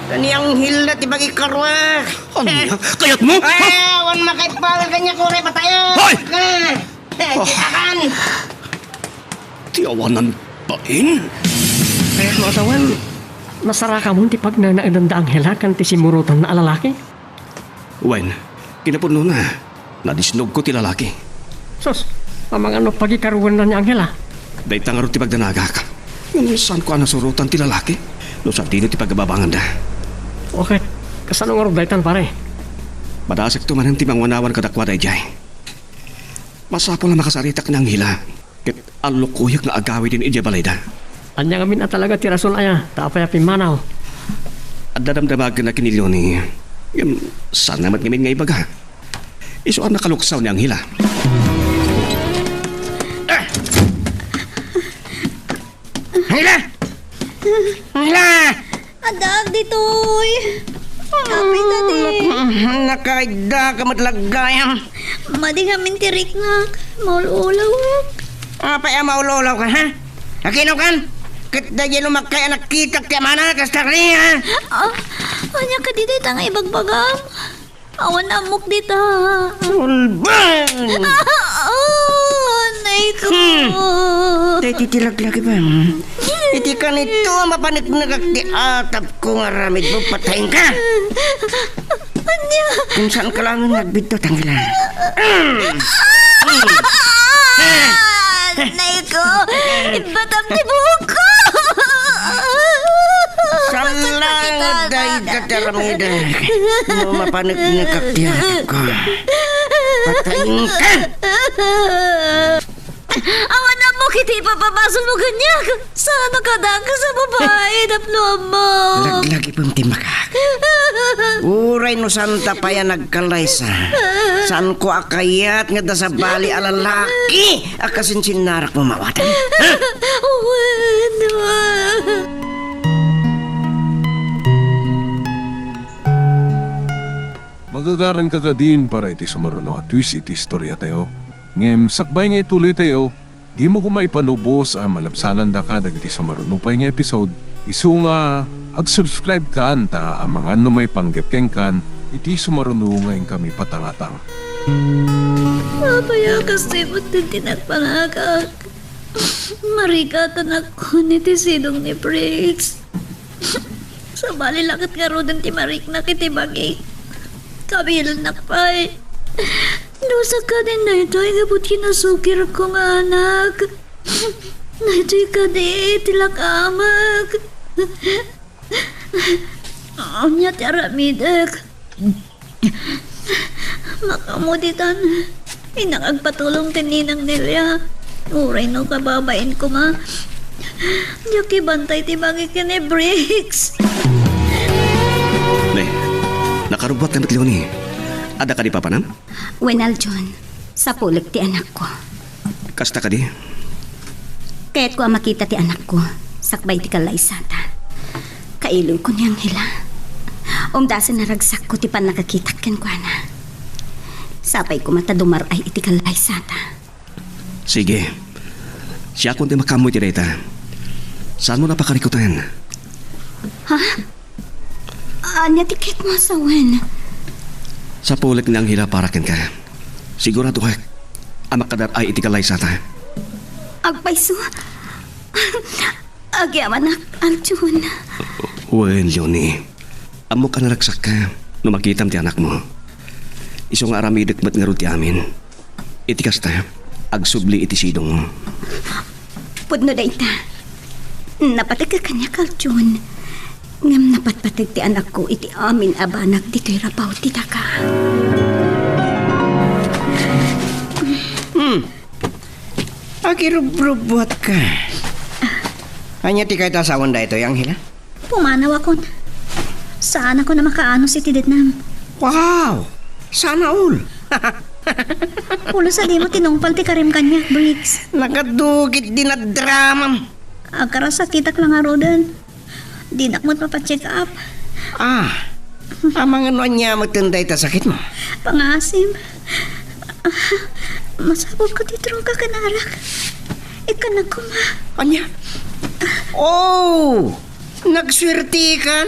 Ta ni Angela ti pagikaruak. Ania? Kayatmo? Ah, awan makaipaw kaniak, uray patayen. Hoy! Ah, eh, Oh. Akan! Ti awanan bain? Kayatmo a sawen, nasarakamon ti pagnanaedan da Angela ken ti simmurotanna a lalaki? Wen, kinapudnona, nadisnogko ti lalaki. Sus, amangan no pagikaruenna ni Angela? Dayta ngarud ti pagdanagak. Ngem saanko a nasurotan ti lalaki no sadino ti pagababanganda. O ket, kasano ngarud daytan, pare? Madasekto manen ti mangwanawan kadakuada idiay. Masapul a makasaritak ni Angela. Ket allukoyak nga agawiden idiay balayda. Ania ngamin a talaga ti rason aya ta apay a pimmanaw? Adda damdamagenna ken ni Leonie. Ngem, saanna met ngamin nga ibaga. Isu a nakaluksaw ni Angela. Ah! Angela! Angela! Addaak ditoy. Apay, Daddy. Nak-, nakaidda ka met la gayam. Madi ngamin ti riknak. Maul-ulawak. Apay a maul-ulawak, ha? Agino kan? Ket daydiay no makkay a nakitak ti amana, kasta kadi, ha? Ah, ania kadi dayta nga ibagbagam? Awan ammok dita. Ulbeng! Ah, ah, nay ko. Hmm. Daytoy ti laglagipem. Iti kanito, mapaneknekak ti atapko nga aramidmo, patayenka. Ania? Kung saan ka lang nagbidto, tanggilan. Hmm. Hmm. Ah, nay ko. Ibatam ti buhok ko. Saan lang dayta ti aramidek? No mapaneknekak ti atapko, patayenka! Awan ammok iti ipapabasol mo kaniak. Saan a kadakes a babai, tapno ammo. Laglagipem ti imbagak. Uray no saanta pay a nagkallaysa, saanko a kayat nga adda sabali a lalaki a kasinsinnarakmo, mawatan. Ha? Wen, wen. Magagaranka kadin para iti sumaruno a twist iti istoriatayo. Ngem sakbay nga ituloytayo, dimo koma ipanubos a malabsanandaka dagiti sumaruno pay nga episode. Isu nga ag-subscribe kan ta amangan no maipanggep kenkan iti sumaruno nga inkami patangatang. Apay a kastoy met ti nagpangagak. Marikatan a kun iti sidong ni Briggs. Sabali la ket ngaruden ti mariknak iti bagik. Kabilannak pay. Dusa kadin daytoy gapu ti nasukirko nga anak. Daytoy kadi ti lakamek. Ania ti aramidek? Makamuditan. Innak agpatulong ti ninang Nelia. Uray no kababain koma. Diak ibantay ti bagik ken ni Briggs. Ne, nakarubbuatka met, Leonie. Adda kadi papanam? Wen, Aljon, sapulek ti anakko. Kasta kadi? Kayatko a makita ti anakko sakbay ti kallaysata. Kailoyko ni Angela. Umdasen a ragsakko ti pannakakitak kenkuana. Sapay koma ta dumar-ay iti kallaysata. Sige. Siakon ti makaammo iti dayta. Saanmo a pakarikuten? Ha? Ania ti kayatmo a sawen? Sapulek ni Angela para kenka. Siguradoek a makadar-ay iti kallaysata. Agpayso? Agyamanak, Aljon. Wen, Leonie. Ammok a naragsakka no makitam ti anakmo. Isu nga aramidek met ngarud ti amin. Iti kasta, agsubli iti sidongmo. Pudno dayta. Napateg a kaniak, Aljon. Ngem napatpateg ti anakko iti amin a banag ditoy rabaw ti daga. Hmm. Agirubrubbuatka. Ania ti kayat a sawen daytoy, Angela? Pumanawakon. Saanakon a makaanus iti dednam. Wow! Sana all! Pulos a dimo tinungpal ti karim kaniak, Briggs. Nakadugit din a dramam. Agkarasakitak la ngaruden. Dinak met mapa-check up. Ah, amangan no ania met dayta sakitmo? Pangaasim. Ah, masapulko ti droga ken arak. Ikkannak koma. Ania? Oh! Nagsuertekan?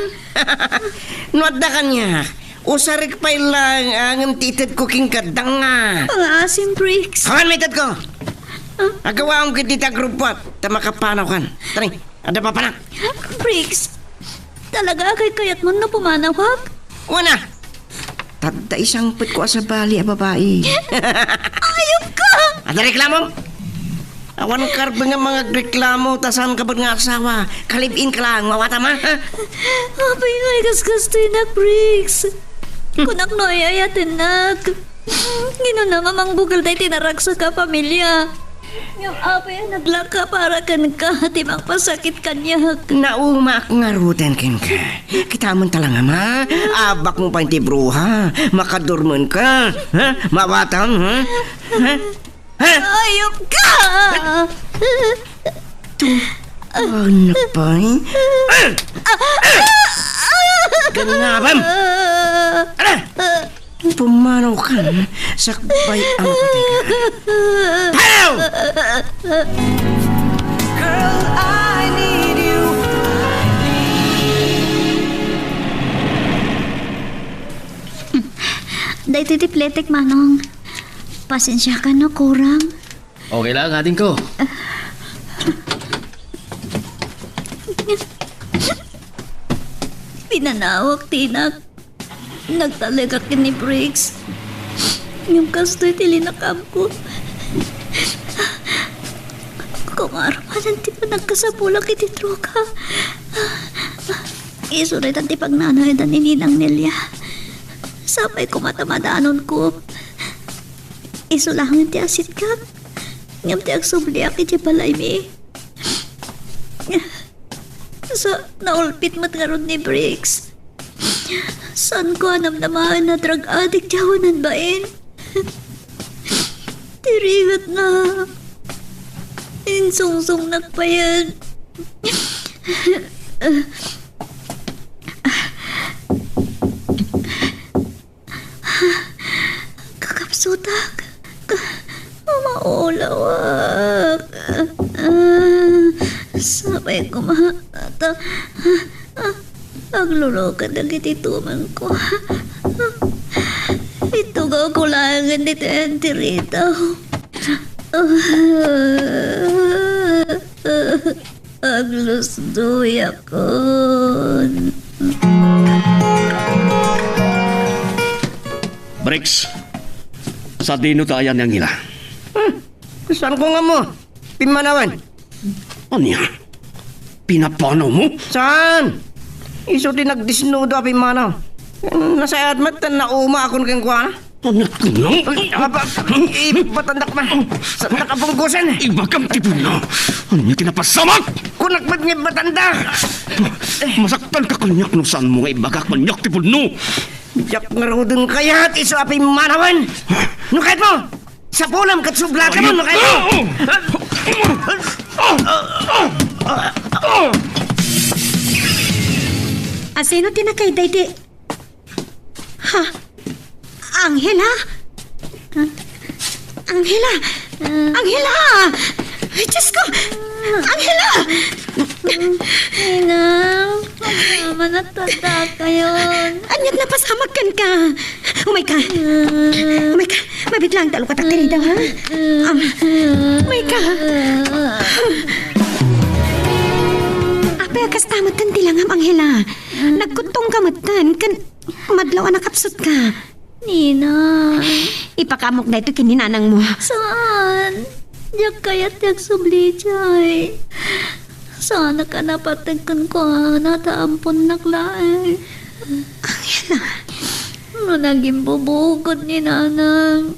No adda kaniak, usarek pay laeng ngem ti itedko kenka danga. Pangaasim, Briggs. Awan maitedko. Ah. Agawaam ket dita grupo ta makapanawkan. Tara, adda papanak. Briggs, talaga a kaykayatmon no pumanawak? Wen a. Tadta isangpetko a sabali a babai. Ayupka! Adda reklamom? Awan karbeng nga mangagreklamo ta saanka met nga asawa. Ka-live-in ka lang, mawatam, ha? Apay nga igasgastoynak, Briggs. Kunak no ay-ayatennak. Nganna nga mangbukel daytoy naragsak a pamilia. Ngem apay a naglaka para kenka ti mangpasakit kaniak? Naumaak ngaruden kenka. Kitaem ta lang, ama. Abbakmo pay ti bruha. Makadurmenka. Ha? Mawatam, ha? Ha? Ha? Ayupka! Tu-, Anak pay. Gangabam! Ala! Pumanaw ka, sakbay ang patay ka. Panaw! Girl, I need you. Daytoy ti pletek, Manong. Pasensiakan no kurang. Okay lang, adingko. Pinanawak ti inak. Nagtalek ken ni Briggs. Ngem kastoy ti linakaamko. Kumarumanen ti panagkasapulak iti droga. Isu dayta ti pagnanaedan ni Ninang Nelia. Sapay koma ta madanonko. Isu laeng ti asitkak. Ngem ti agsubliak iti balaymi. Sa, naulpit met ngarud ni Briggs. Saanko a namnamaen a drug addict ti awanan bain. Ti rigatna, insungsongnak payen. Kakapsutak. Ka-, maulawak. Ah, sapay koma ta, ah, aglulukat dagiti tumengko. Itugawko laengen ditoy enterita. Aglusdoyakon. Bricks, sadino ta ayan ni Angela? Hmm, saanko nga ammo. Pimmanawen. Ania? Pinapanawmo? Saan? Isu ti nagdesnudo a pimmanaw. Nasayaat met ta naumaakon kenkuana. Ania kunam? Ay, aba, ibatandak man. Saandak a bunggosen. Ibagam ti pudno. Ania ti napasamak? Kunak met nga ibatanda. Masaktanka kaniak no saanmo nga ibagak kaniak ti pudno. Diak ngaruden kayat isu a pimmanawen. No kayatmo, sapulam ket sublakam, no kayatmo. Asino ti nakayda iti Ha? Angela? Angela! Angela! Ay, Diyos ko! Angela! Ninang, magmamanatataka yun. Aniat napasamak kenka? Umay ka. Umay ka. Mabit lang, talo ka takdiri daw, ha? Um, umay ka. Apay, kasta met ti langam, Angela. Nagkuttong ka met, ken Madlaw a nakapsutka. Nina. Ipakaamok daytoy ken ni nanangmo. Saan? Diak kayat ti agsubli idiay. Saanak a napateg kenkuana ta amponnak laeng. Angela. No nagimbubukod ni nanang,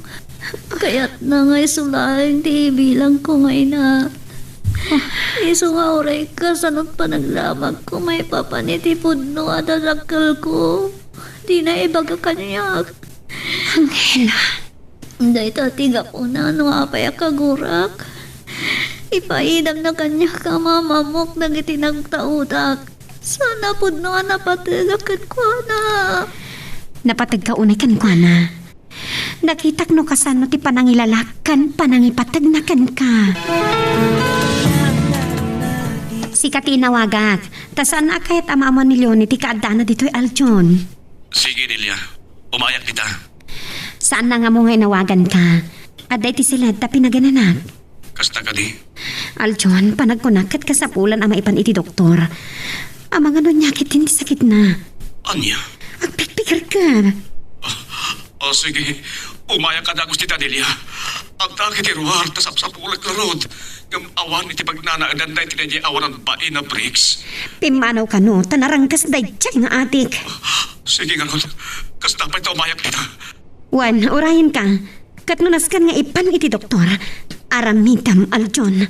kayatna nga isu laeng ti ibilangko nga ina. Isu nga uray kasano't panagdamagko maipapan iti pudno a dadakkelko. Dina ibaga kaniak. Angela. Dayta ti gapuna no apay a kagurak. Ipaidamna kaniak a mamamok dagiti nagtaudak. Saan a pudno a napategak kenkuana. Napategka unay kenkuana. Nakitak no kasano ti panangilalak ken panangipategna kenka. Sika ti inawagak, ta saan a kayat a maammuan ni Leonie ti kaaddana ditoy Aljon. Sige, Delia. Umayak dita. Saan na nga mo nga inawaganka. Adda iti siled ta pinagananak. Kasta kadi? Aljon, panagkunak ket kasapulan a maipan iti doktor. Amangan no ania ketdin ti sakitna. Ania? Agpikpikerka. Ah, ah, sige. Umayak a dagus ti Delia. Agdagiti ruar ta sapsapulek ngarud. Ngem awan iti pagnanaedan daytoy daydiay awanan bain a Briggs. Pimmanaw kano ta naranggas daydiay nga adik. Sige ngarud. Kasta pay ta umayak dita. Wen, urayenka. Ket no nasken nga ipan iti doktor, aramidem, Aljon.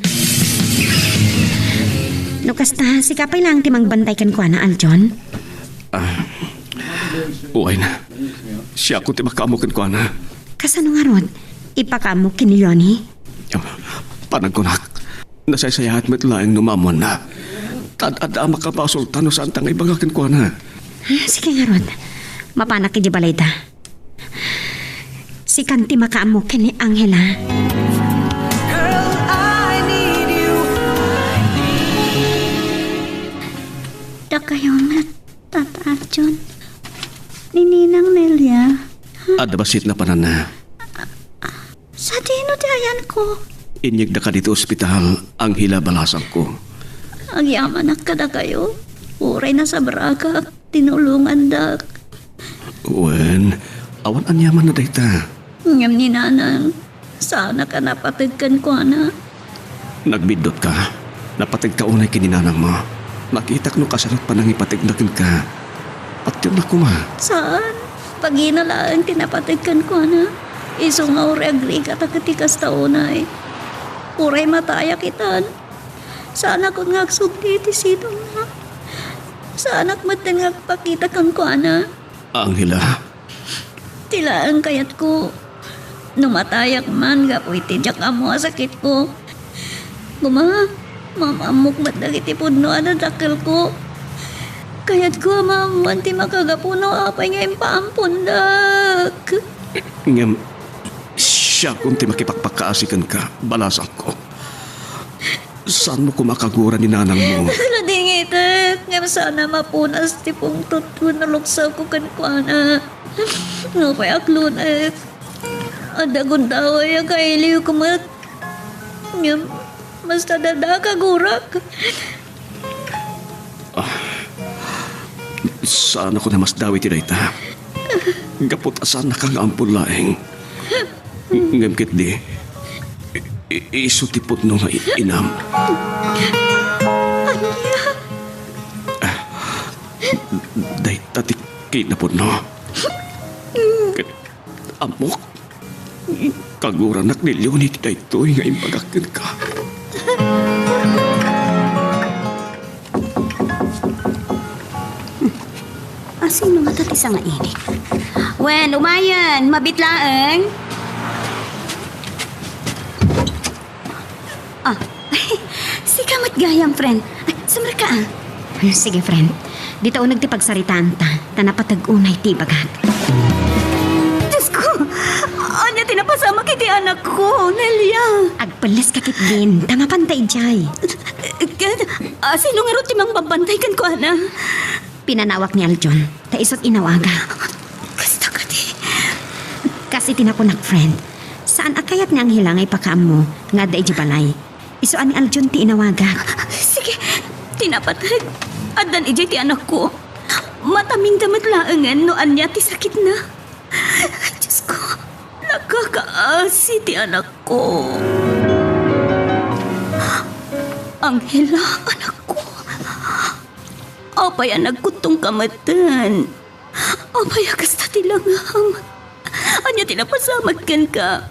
No kasta, sika pay laeng ti mangbantay kenkuana, Aljon? Ah, uway na. Siakon ti makaammo kenkuana. Kasano ngarud? Ipakaammo ken ni Leonie? Panagkunak, Nasaysayaat met laeng no maammoanna. Ta ad-adda a makabasolta no saanta nga ibaga kenkuana. Ah, sige ngarud. Mapanak idiay balayda. Sikan ti makaammo ken ni Angela. Girl, I need you. Dakayo met, Tata Arjun. Ni Ninang Nelia. Adda bassit napananna. Sadino ti ayanko? Inyegdaka ditoy ospital, Angela, balasangko. Agyamanak kadakayo. Uray nasabragak, tinulongandak. Wen, awan aniamanna dayta. Ngem ni Nanang, saanak a napateg kenkuana. Nagbiddutka. Napategka unay ken ni nanangmo. Nakitak no kasano't panangipategna kenka. Patiennak koma. Saan. Bagina laeng ti napateg kenkuana. Isu nga uray agrigata ket ti kasta unay. Uray matayak itan. Saanakon nga agsubli iti sidongna. Saanak metten nga agpakita kenkuana. Angela. Ti laeng kayatko. No matayak man gapu iti diak ammo a sakitko, koma, maam-ammok met dagiti pudno a dadakkelko. Kayatko a maammoan ti makagapu no apay nga impaampondak. Ngem, siakon ti makipakpakaasi kenka, balasangko. Saanmo koma a kagura ni nanangmo? Nadingitek, ngem saan a mapunas ti pungtot wenno luksawko kenkuana. Nupay aklonek, adda gundaway a kailiwko met. Ngem, basta adda a kagurak. Ah, saanakon a masdawi ti dayta. Gapu ta saannaka nga ampon laeng. Ngem ketdi, i-, i-, isu ti pudno nga i-, inam. Ania? Ah, dayta ti kinapudno. Ket ammok, kaguranak ni Leonie ti daytoy nga imbagak kenka. Asino ngata ti sangainit? Wen, umayen, mabiit laeng. Ah, sika met gayam, friend. Ay, sumrek ka, ah. Hmm, sige, friend. Dita uneg ti pagsaritaanta, ta napateg unay ti ibagak. Diyos ko! Ania ti napasamak iti anakko, Nelia? Agpelles ka ketdin, ta mapanta idiay. Ket, ah, sino ngarud ti mangbabantay kenkuana? Pinanawak ni Aljon, ta isu't inawagak. Kasta kadi. Kas iti nakunak, friend, saan a kayat ni Angela nga ipakaammo nga adda idiay balay. Isu a ni Aljon ti inawagak. Sige, ti napateg. Addan idiay ti anakko. Matamingda met laengen no ania ti sakitna. Diyos ko, nakakaasi ti anakko. Angela, anakko. Apay a nagkuttongka metten? Apay a kasta ti langam? Ania ti napasamak kenka?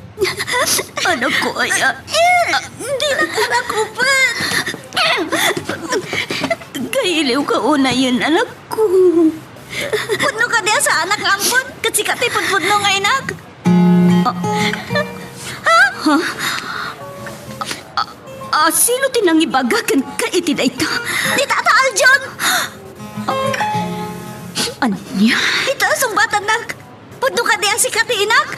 Anakko aya? Eh, dinak anak upet. Kailiwka unayen, anakko. Pudno kadi a saanak nga ampon? Ket sika ti pudpudno nga inak? Ah. Ha? Ah, sino ti nangibaga kenka iti dayta? Ni Tata Aljon! Ania? Ita a sungbatannak. Pudno kadi a sika ti inak?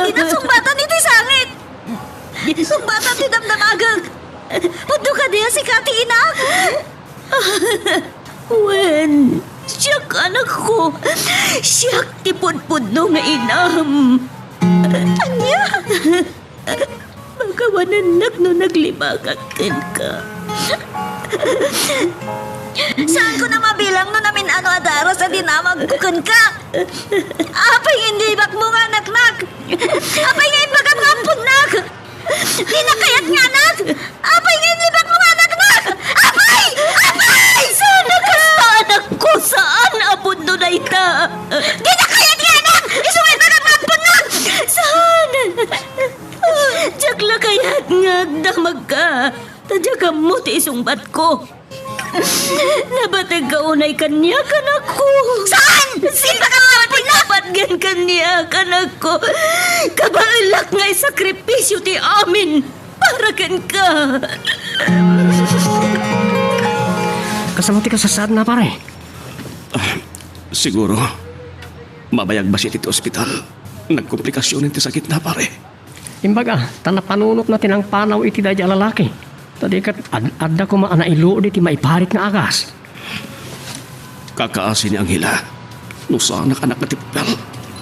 Ita sungbatan iti sangit. Sungbatan ti damdamagek. Pudno kadi a sika ti inak? Wen, siak, anakko. Siak ti pudpudno nga inam. Ania? Pakawanennak no naglibakak kenka. Saanko a mabilang no namin-ano a daras a dinamagko kenka. Apay nga inlibakmo nga anaknak? Apay nga imbagam nga amponnak? Dinak kayat nga anak! Apay nga inlibakmo nga anaknak? Apay! Apay! Saan a kasta, anakko? Saan a pudno dayta? Dinak kayat nga anak! Isu nga imbagam nga amponnak! Saan? Diak la kayat nga agdamagka. Ta diak ammo ti isungbatko. Nabategka unay kaniak, anakko. Saan? Sino ka nga patgan kaniak, anakko? Kabaelak nga isakripisio ti amin para kenka. Kasano ti kasasaadna, pare? Ah, siguro, mabayag bassit iti ospital. Nagkomplikasionen ti sakitna, pare. Imbaga, ta napanunotna ti nangpanaw iti daydi a lalaki. Ta di ket ad-, adda koma a nailuod iti maiparit nga agas. Kakaasi ni Angela, no saanak a nakatipper,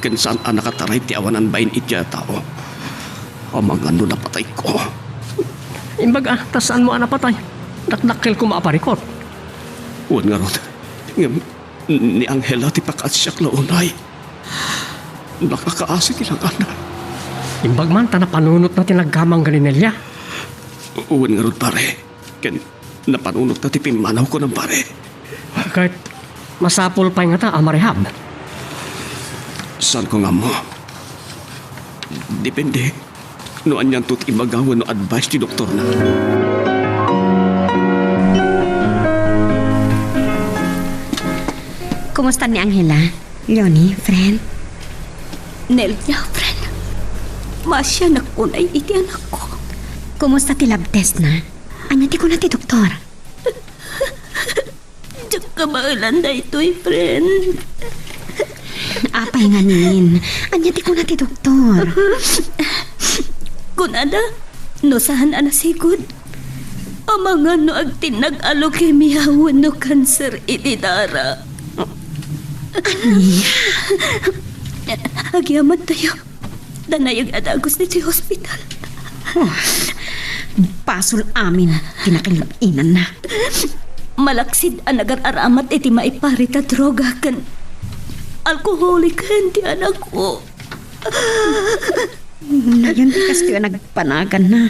ken saan a nakataray ti awanan bain iti a tao. Amangan no napatayko. Imbaga, ta saanmo a napatay? Dakdakkel koma a parikut. Wen ngarud, ngem ni Angela ti pakaasiak la unay. Nakakaasi ti langanna. Imbag man ta napanunotna ti naggamang ken ni Nelia. Wen ngarud, pare. Ken napanunotna ti pimmanaw, kunam, pare. Ket masapul pay ngata a marehab? Saanko nga ammo. Depende no anianto ti ibaga wenno advice ti doktorna. Kumusta ni Angela? Leonie, friend? Nelia, friend. Maasianak unay iti anakko. Kumusta ti lab test na? Ania ti kuna ti doktor? Diak kabaelan daytoy, friend. Apay ngamin? Ania ti kuna ti doktor? Kunada, no saan a nasigud, amangan no agtinnag a leukemia wenno kanser iti dara. Ania? Agyamantayo. Ta nayag a dagus ditoy hospital. Oh, basol amin ti nakilib-inanna. Malaksid a nagar-aramat iti maiparit a droga ken alkoholik ken ti anakko. Nayon ti kastoy a nagpanaganna.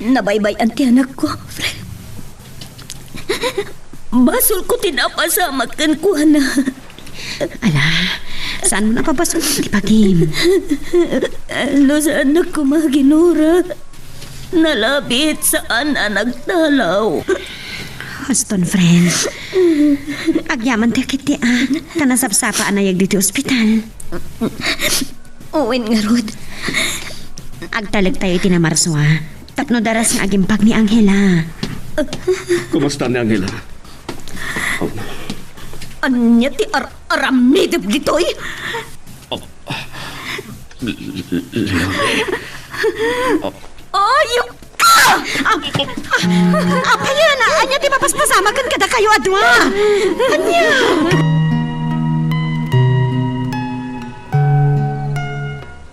Nabaybay-an ti anakko, friend. Basolko ti napasamak kenkuana. Ala, saanmo a pabasol ti bagim? No saannak koma ginura, nalabit saan a nagdalaw. Huston, friend. Agyamantayo ketdi a, ta nasapsapa a nayag ditoy ospital. Wen ngarud, agtalektayo iti namarsua tapno daras nga agimbag ni Angela. Kumusta ni Angela? Ania ti ar-, aramidem ditoy? Oh, Leonie. Oh. Ayup ka! Ap-, a-, apay a, ania ti mapaspasamak ken kadakayo a dua? Ania?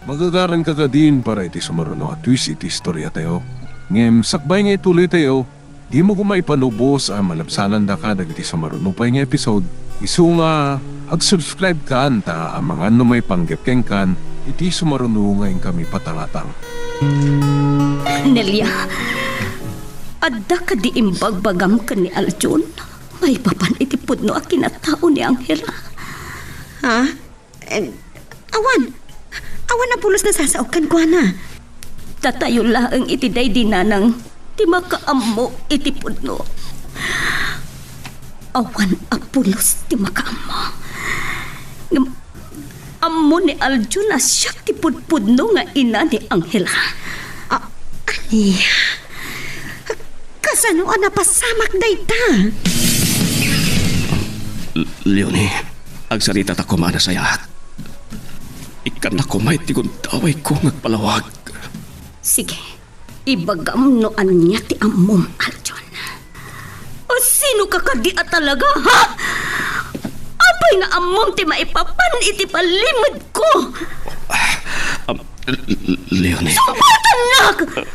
Magagaran ka kadin para iti sumaruno a twist iti istoriatayo. Ngem sakbay nga ituloytayo, dimo koma ipanubos a malabsanandaka dagiti sumaruno pay nga episode, isu nga ag-subscribe kan ta amangan no maipanggep kenkan iti sumaruno nga inkami patangatang. Nelia, adda kadi imbagbagam ken ni Aljon maipapan iti pudno a kinatao ni Angela? Ha? Eh, awan. Awan a pulos nasasaok kenkuana. Datayo laeng iti daydi nanang ti makaammo iti pudno. Awan a pulos ti makaammo. Ngem ammo ni Aljon a siak ti pudpudno nga ina ni Angela. A-, ania? Kasano a napasamak dayta? L-, Leonie, agsaritata koma a nasayaat. Ikkannak koma iti gundawayko nga agpalawag. Sige, ibagam no ania ti ammom, Aljon. O, sino ka kadi a talaga, ha? Apay nga ammom ti maipapan iti palimedko? Am, L-, L-, Leonie. Sungbatannak!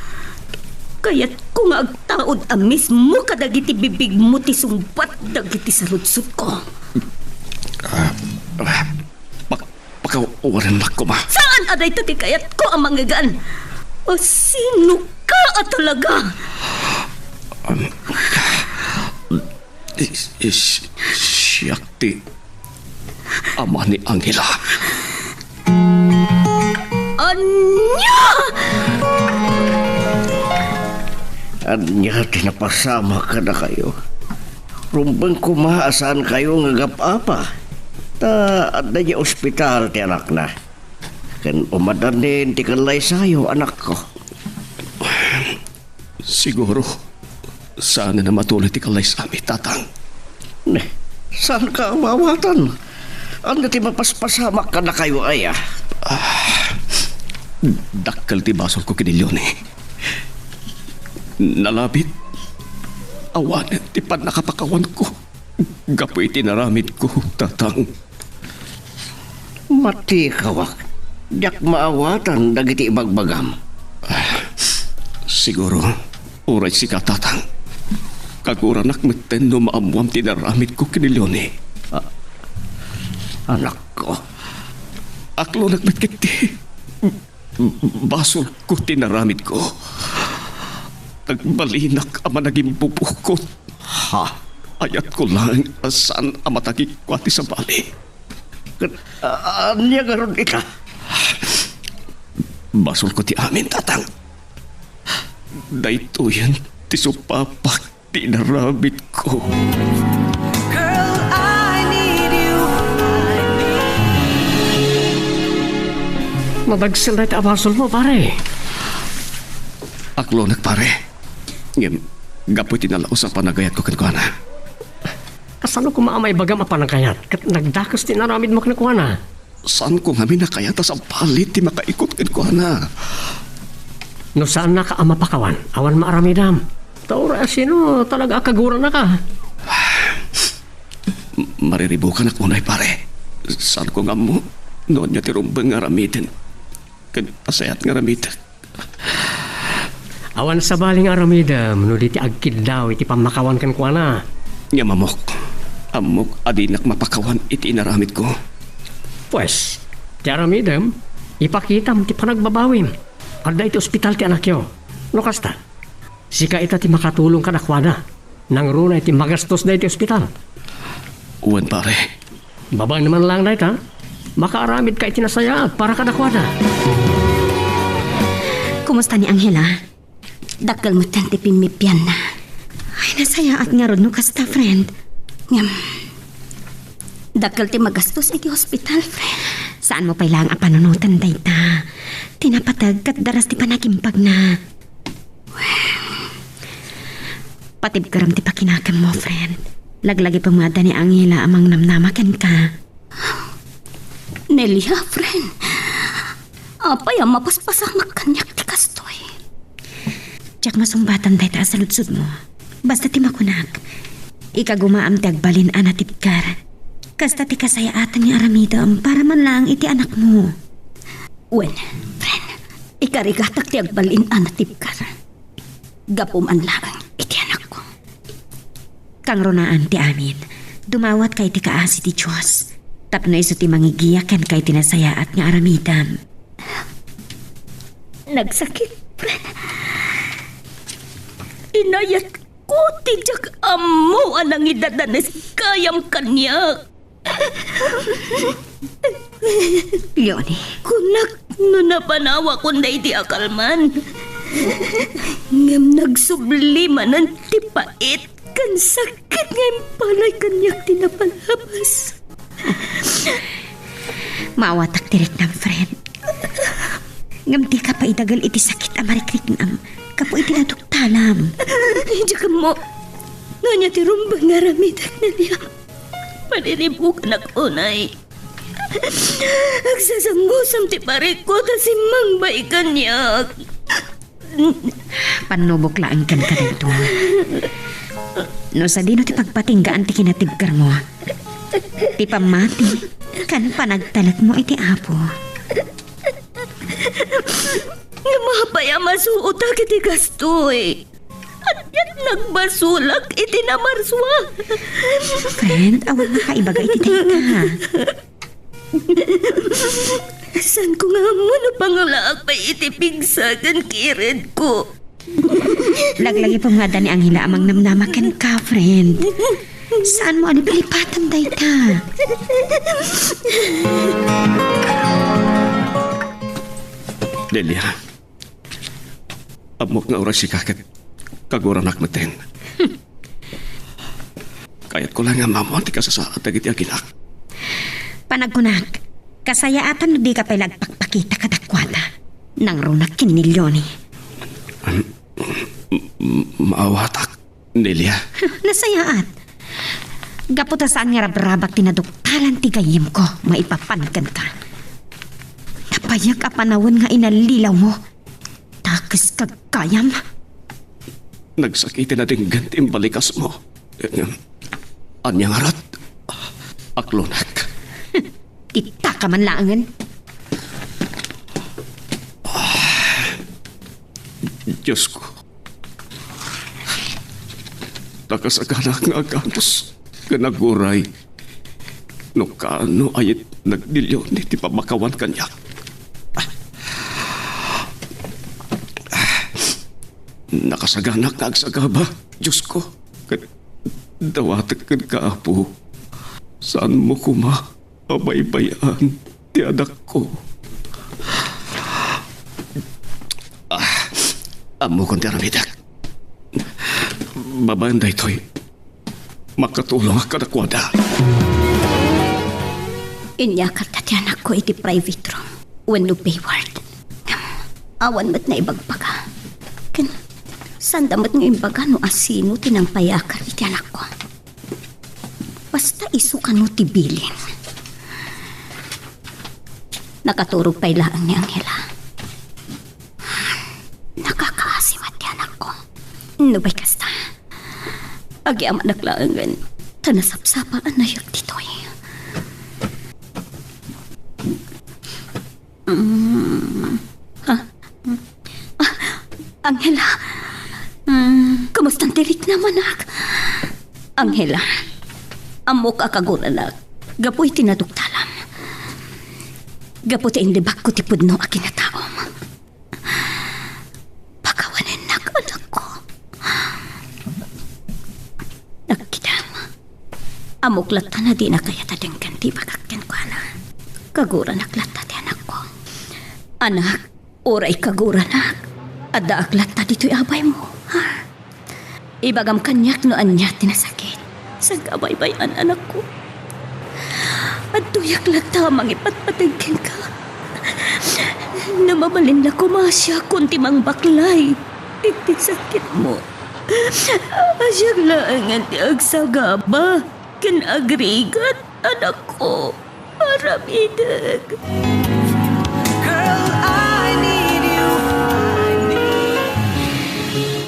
Kayatko nga agtaud a mismo kadagiti bibigmo ti sungbat dagiti saludsodko. Ah, ah, pak-, pakawarennak koma. Saan a dayta ti kayatko a mangngegan? O, sino ka a talaga? Um, Is, is, siak ti ama ni Angela. Ania? Ania ti napasamak kadakayo? Rumbeng koma a saankayo nga agap-apa. Ta adda idiay ospital ti anakna. Ken umaddanin ti kallaysayo, anakko. Siguro, saanen a matuloy ti kallaysami, Tatang. Ne, saanka a maawatan? Ania ti mapaspasamak kadakayo aya? Ah, dakkel ti basolko ken ni Leonie. Nalabit. Awanen ti pannakapakawanko gapu iti inaramidko, Tatang. Matikawak, diak maawatan dagiti ibagbagam. Ah, siguro, uray sika, Tatang. Kaguranak metten no maammuam ti inaramidko ken ni Leonie. Ah, anakko. Aklonek met ketdi. Basolko ti inaramidko. Nagbalinak a managimbubukot. Ha? Ayatko laeng a saan a matagikua ti sabali. Ket, a-, ania ngarud ita? Basolko ti amin, Tatang. Daytoyen ti supapak ti inaramidko. Girl, I need you. Nadagsen dayta a basolmo, pare. Aklonek, pare. Ngem, gapu iti nalaus a panagayatko kenkuana. Kasano koma a maibagam a panagayat ket nagdakes ti inaramidmo kenkuana? Saanko ngamin a kayat a sabali ti makaikut kenkuana. No saannaka a mapakawan, awan maaramidam. Ta uray a sino, talaga a kaguranaka. M-, mariribukanak unay, pare. Saanko nga ammo no ania ti rumbeng nga aramiden ken nasayaat nga aramidek. Awan sabali nga aramidem no di ti agkiddaw iti pammakawan kenkuana. Ngem ammok, ammok a dinak mapakawan iti inaramidko. Pues, ti aramidem, ipakitam ti panagbabawim. Adda iti ospital ti anakyo. No kasta, sika ita ti makatulong kadakuada. Nangruna iti magastos daytoy ospital. Wen, pare. Babaen man laeng dayta, makaaramidka iti nasayaat para kadakuada. Kumusta ni Angela? Dakkel metten ti pimmipianna. Ay, nasayaat ngarud no kasta, friend. Ngem, dakkel ti magastos iti hospital, friend. Saanmo pay laeng a panunoten dayta. Ti napateg ket daras ti panagimbagna. Patibkerem ti pakinakemmo, friend. Laglagipem nga adda ni Angela a mangnamnama kenka. Nelia, friend. Apay a mapaspasamak kaniak ti kastoy? Diak masungbatan dayta a saludsodmo. Basta ti makunak, ikagumaam ti agbalin a natibker. Kasta ti kasayaatan nga aramidem para man laeng iti anakmo. Wen, friend, ikarigatak ti agbalin a natibker. Gapu man laeng iti anakko. Kangrunaan ti amin, dumawatka iti kaasi ti Dios, tapno isu ti mangigiya kenka iti nasayaat nga aramidem. Nagsakit, friend. Inayatko ti diak ammo a nangidadanes gayam kaniak. Leonie. Kunak no napanawakon daydi a kalman. Ngem nagsubli manen ti pait ken sakit nga impalay kaniak ti napalabas. Maawatak ti riknam, friend. Ngem dika pay idagel iti sakit a marikriknam gapu iti naduktalam. Diak ammo no ania ti rumbeng nga aramidek, Nelia. Paniribukanak unay. Agsasangusom ti parikko ta simmangbay kaniak. Pannubok laeng kenka daytoy. No sadino ti pagpatinggaan ti kinatibkermo, ti pammati ken panagtalekmo iti Apo. Ngem apay a masuotak iti kastoy? Aniat nagbasolak iti namarsua? Friend, awan makaibaga iti dayta. Saanko nga ammo no pangalaak pay iti pigsa ken kiredko. Laglagipem nga adda ni Angela a mangnamnama kenka, friend. Saanmo a lipalipaten dayta? Delia, ammok nga uray sika ket Kaguranak metten. Kayatko laeng nga ammoan ti kasasaad dagiti aginak. Panagkunak, kasayaatan no dika pay la agpakpakita kadakuada. Nangrunak ken ni Leonie. M-, m-, maawatak, Nelia. Nasayaat. Gapu ta saan nga rabrabak ti naduktalan ti gayyemko, maipapan kenka. Nabayag a panawen nga inallilawmo. Dakes gagayam. Nagsakit ti nadinggen ti imbalikasmo. Ania ngarud? Aklonak. Kita ka man laengen. Diosko. Nakasaganak nga aganus ken aguray no kaano a yetneg ni Leonie ti pammakawan kaniak. Nakasaganak nga agsagaba, Diosko, ket dawatek kenka, Apo. Saanmo koma a baybay-an ti anakko. Ah, ammokon ti aramidek. Babaen daytoy, makatulongak kadakuada. Inyakarda ti anakko iti private room wenno B ward. Awan met naibagbaga. Ken sanda met nga imbaga no asino ti nangpayakar iti anakko. Basta isu kano ti bilin. Nakaturog pay laeng ni Angela. Nakakaasi met ti anakko. Nupay kasta, agyamanak laengen ta nasapsapa a nayeg ditoy. Mm. Ah. Ah, Angela. Mm. Kumusta ti riknam, anak? Angela, ammok a kaguranak gapu iti naduktalam. Gapu ta inlibakko ti pudno a kinataom. Pakawanennak, anakko. Nagkidam. Ammok latta a dinaka kayat a denggen ti ibagak kenkuana. Kaguranak latta ti anakko. Anak, uray kaguranak, addaak latta ditoy a baymo, ha? Ibagam kaniak no ania ti nasakit. Saan ka baybay-an, anakko? Adtoyak latta a mangipatpateg kenka. No mabalin la koma, siakon ti mangbaklay iti sakitmo. Siak laengen ti agsagaba ken agrigat, anakko. Aramidek. Girl, I need you.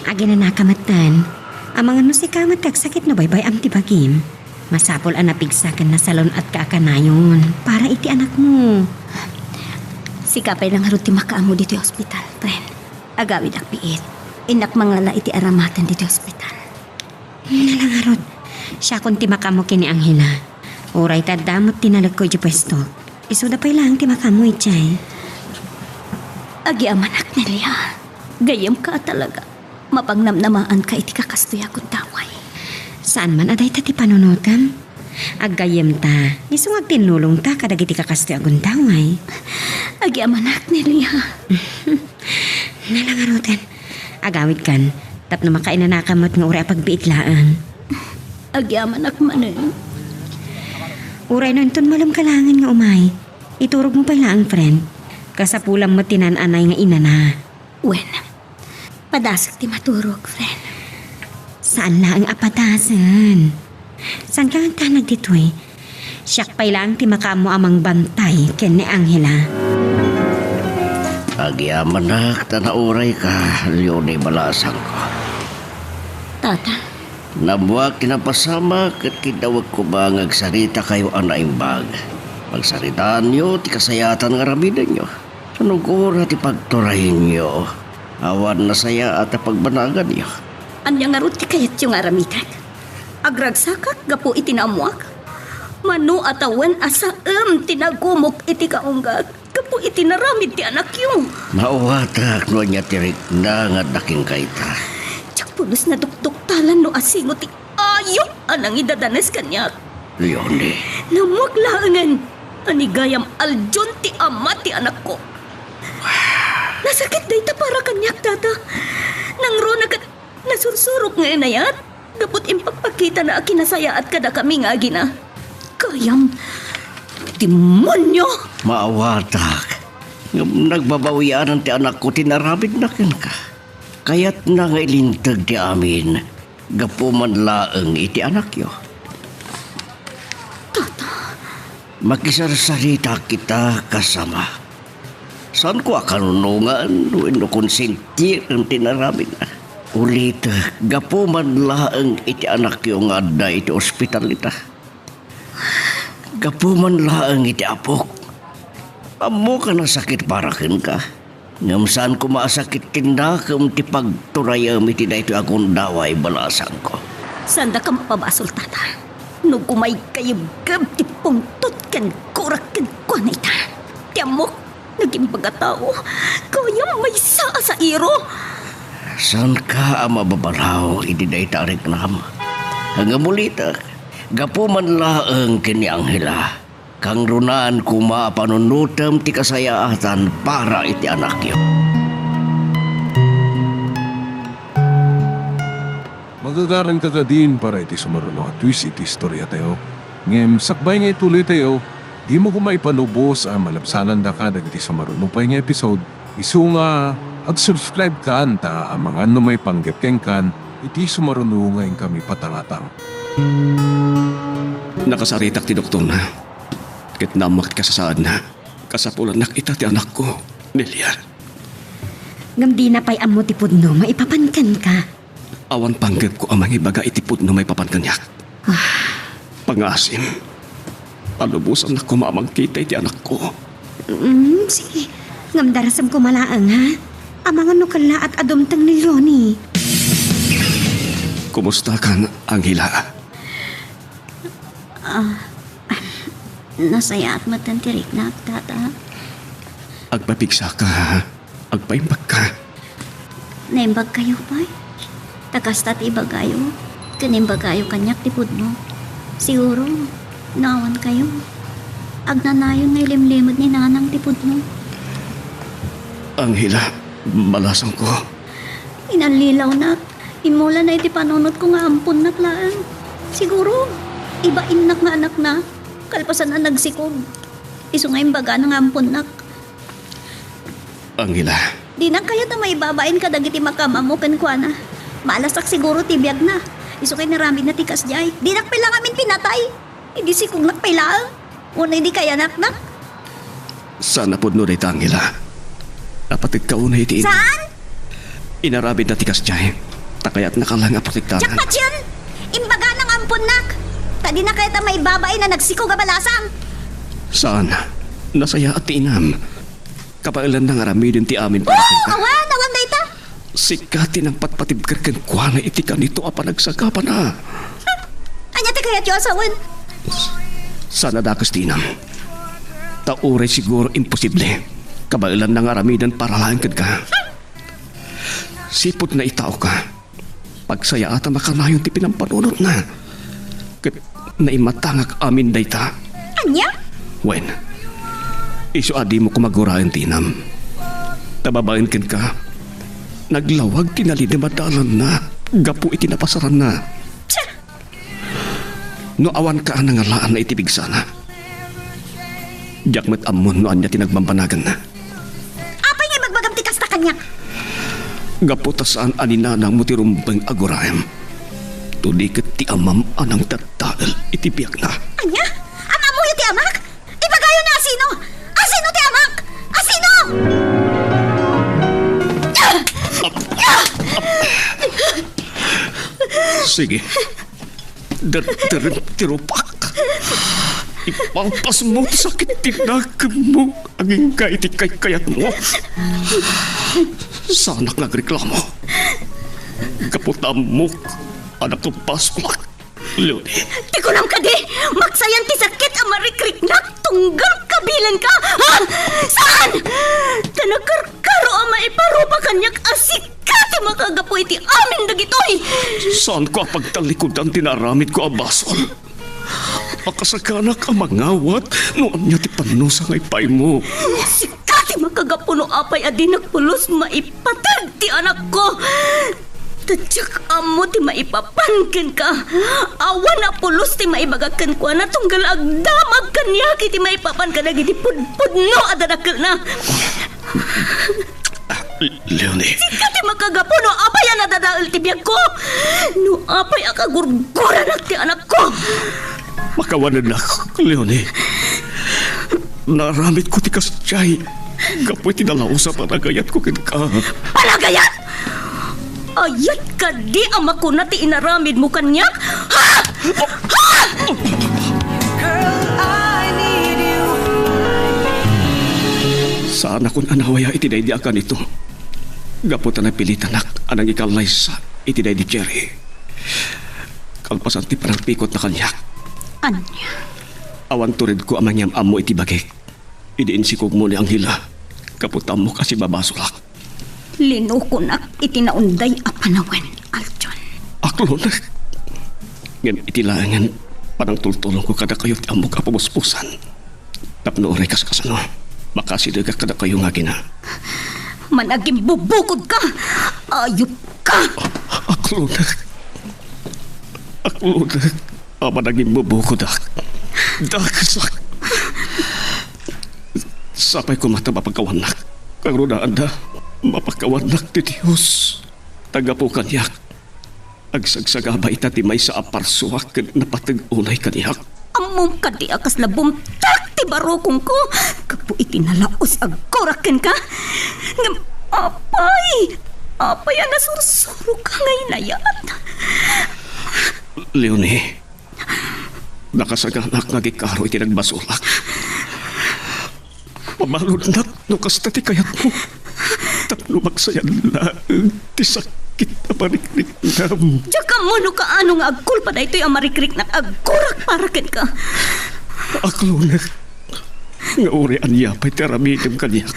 Aginanaka metten. Amangan no sika met ti agsakit no baybay-am ti bagim. Masapul a napigsa ken nasalun-atka a kanayon para iti anakmo. Sika pay la ngarud ti makaammo ditoy ospital, friend. Agawidak biit. Innak mangala iti aramaten ditoy ospital. Nala ngarud, siakon ti makaammo ken ni Angela. Uray ta adda met ti nalekko idiay puesto, isuda pay laeng ti makaammo idiay. Agyamanak, Nelia. Gayyemka a talaga. Mapangnamnamaanka iti kakastoy a gundaway. Saan man a dayta ti panunotem. Aggayyemta, isu nga agtinnulongta kadagiti kakastoy a gundaway. Agyamanak, Nelia. Nala ngaruden. Agawidkan, tapno makainanaka met nga uray a pagbiit laeng. Agyamanak manen. Uray no inton malem ka laengen nga umay, iturogmo pay laeng, friend. Kasapulam met ti naan-anay nga inana. Wen, padasek ti maturog, friend. Saan laeng a padasen. Saan ka nga agtanag ditoy? Siak pay laeng ti makaammo a mangbantay ken ni Angela. Agyamanak ta naurayka, Leonie, balasangko. Tata? Naammoak ti napasamak ket kiddawek koma nga agsaritakayo a naimbag. Pagsaritaanyo ti kasayaatan nga aramidenyo. Nagura ti pagturayenyo, awan nasayaat a pagbanaganyo. Ania ngarud ti kayatyo nga aramidek? Agragsakak gapu iti naammoak? Mano a tawen a saem ti nagumok iti kaunggak gapu iti naramid ti anakyo? Maawatak no ania ti rikna nga adda kenka ita. Diak pulos nadukduktalan no asino ti ayup a nangidadanes kaniak. Leonie. Naammoak laengen a ni gayam aldion ti ama ti anakko. Nasakit dayta para kaniak, Tata. Nangruna ket Nasursurok nga inayat, gapu ti impakpakitana a kinasayaat kadakami nga agina. Kayam, demonio! Maawatak, ngem nagbabawianan ti anakko ti naramidna kenka. Kayatna nga ilinteg ti amin gapu man laeng iti anakyo. Tata. Makisarsarita kita kas ama. Saanko a kanunongan wenno konsentiren ti inaramidna. Ulitek, gapu man laeng iti anakyo nga adda iti ospital ita. Gapu man laeng iti apok. Ammok a nasakit para kenka. Ngem saan koma a sakit ti nakem ti pagturayem iti daytoy a gundaway balasangko. Saandaka mapabasol, tata. No gumaygayebgeb ti pungtot ken gurak kenkuana ita. Ti ammok, nagimbaga tao. Kayam maysa a sairo. Saanka a mababaraw iti dayta a reklam. Ngem ulitek, gapu man laeng ken ni Angela. Kangrunaan koma a panunotem ti kasayaatan para iti anakyo. Magagaranka kadin para iti sumaruno a twist iti istoriatayo. Ngem sakbay nga ituloytayo, dimo koma ipanubos a malabsanandaka dagiti sumaruno pay nga episode. Isu nga, ag-subscribe kan ta amangan no maipanggep kenkan iti sumaruno nga inkami patangatang. Nakasaritak ti doktorna, ket naammoak ti kasasaadna. Kasapulannak ita ti anakko, Nelia. Ngem dina pay ammo ti pudno maipapan kenka. Awan panggepko a mangibaga iti pudno maipapan kaniak. Ah. Pangngaasim, palubosannak koma a mangkita iti anakko. Mm, sige. Ngem darasem koma laeng, ha? Amangan no kellaat a dumteng ni Leonie. Kumustakan, Angela? Ah, nasayaat metten ti riknak, tata. Agpapigsaka, ha? Agpaimbagka. Naimbagkayo pay? Ta kasta ti ibagayo, ken imbagayo kaniak ti pudno. Siguro, no awankayo, agnanayon nga ilimlimed ni Nanang ti pudno. Angela, balasangko. Inallilawnak. Immulana iti panunotko nga amponnak laeng. Siguro, ibainnak nga anakna, kalpasan a nagsikog. Isu nga imbagana nga amponnak. Angela. Dinak kayat a maibabain kadagiti makaammo kenkuana. Maalasak siguro ti biagna. Isu nga inaramidna ti kasdiay. Dinak pay la ngamin pinatay idi sikognak pay laeng wenno idi kayanaknak. Saan a pudno dayta, Angela. Apategka unay iti ina. Saan? Inaramidna ti kasdiay. Ta kayatnaka laeng a protektanan. Diak patien! Imbagana nga amponnak! Ta dina kayat a maibabain a nagsikog a balasang! Saan? Nasayaat ti inam. Kabaelanna nga aramiden ti amin para kenka. Awan, awan dayta! Sika ti nangpatpatibker kenkuana iti kanito a panagsagabana. Ania ti kayatyo a sawen? Saan a dakes ti inam. Ta uray siguro imposible, kabaelanna nga aramiden para laeng kenka. Sipud naitaoka, pagsayaat a makanayon ti pinampanunotna. Ket naimatangak amin dayta. Ania? Wen, isu a dimo koma guraen ti inam. Ta babaen kenka, naglawag ti nalidem a dalanna gapu iti napasaranna. Tia! No awanka a nangalaanna iti pigsana, diak met ammon no ania ti nagbambanaganna. Apay nga ibagbagam ti kasta kaniak? Gapu ta saan a ni nanangmo ti rumbeng a guraem. Tuli ket ti amam a nangdaddael iti biagna. Ania? Amamoyo ti amak? Ibagayo no asino? Asino ti amak? Asino? Sige. Derderem ti rupak. Ipalpasmo ti sakit ti nakemmo agingga iti kaykayatmo. Saanak nga agreklamo. Gapu ta ammok a napabasolak, Leonie. Ti kunam kadi, maksayan ti sakit a marikriknak tunggal kabilenka? Ha? Saan? Ta nakarkaro a maiparupa kaniak a sika ti makagapu iti amin dagitoy. Saanko a pagtalikudan ti naaramidko a basol. Akasakanak a mangawat no ania ti pannusa nga ipaaymo. Sika ti makagapu no apay a dinak pulos maipateg ti anakko. Diak ammo ti maipapan kenka. Awan a pulos ti maibagak kenkuana tunggal agdamag kaniak iti maipapan kadagiti pudpudno a dadakkelna. Leonie. Sika ti makagapu no apay a nadadael ti biagko. No apay a kagurguranak ti anakko. Makawanennak, Leonie. Naaramidko ti kasdiay gapu iti nalaus a panagayatko kenka. Panagayat? Ayat kadi a makuna ti inaramidmo kaniak? Ha? Ha? Saanakon a nawaya iti daydi a kanito. Gapu ta napilitanak a nangikallaysa iti daydi Jerry. Kalpasan ti panagpikotna kaniak. Ania? Awan turedko a mangyam-ammo iti bagik. Idi insikogmo ni Angela, gapu ta ammok a sibabasolak. Linukonak iti naunday a panawen, Aljon. Aklonek. Ngem iti laengen, panangtultulongko kadakayo ti ammok a pabusbusan. Tapno uray kas-, kasano, makasidegak kadakayo nga agina. Managimbubukodka! Ayupka! Aklonek. Aklonek. A managimbubukodak. Dakesak. Sapay koma ta mapakawannak. Karunaanda, mapakawannak ti Dios. Ta gapu kaniak, agsagsagaba ita ti maysa a parsuak ken napateg unay kaniak. Ammom kadi a kasla bumtak ti barukongko gapu iti nalaus a gurak kenka? Ngem apay? Apay a nasursuroka nga inayat? Leonie, nakasaganak nga agikaro iti nagbasolak. Pabaludnak no kasta ti kayatmo. Tapno magsayad laeng ti sakit a marikriknam. Diak ammo no kaano nga agkulpa daytoy a marikriknak a gurak para kenka. Aklonek, nga uray ania pay ti aramidem kaniak.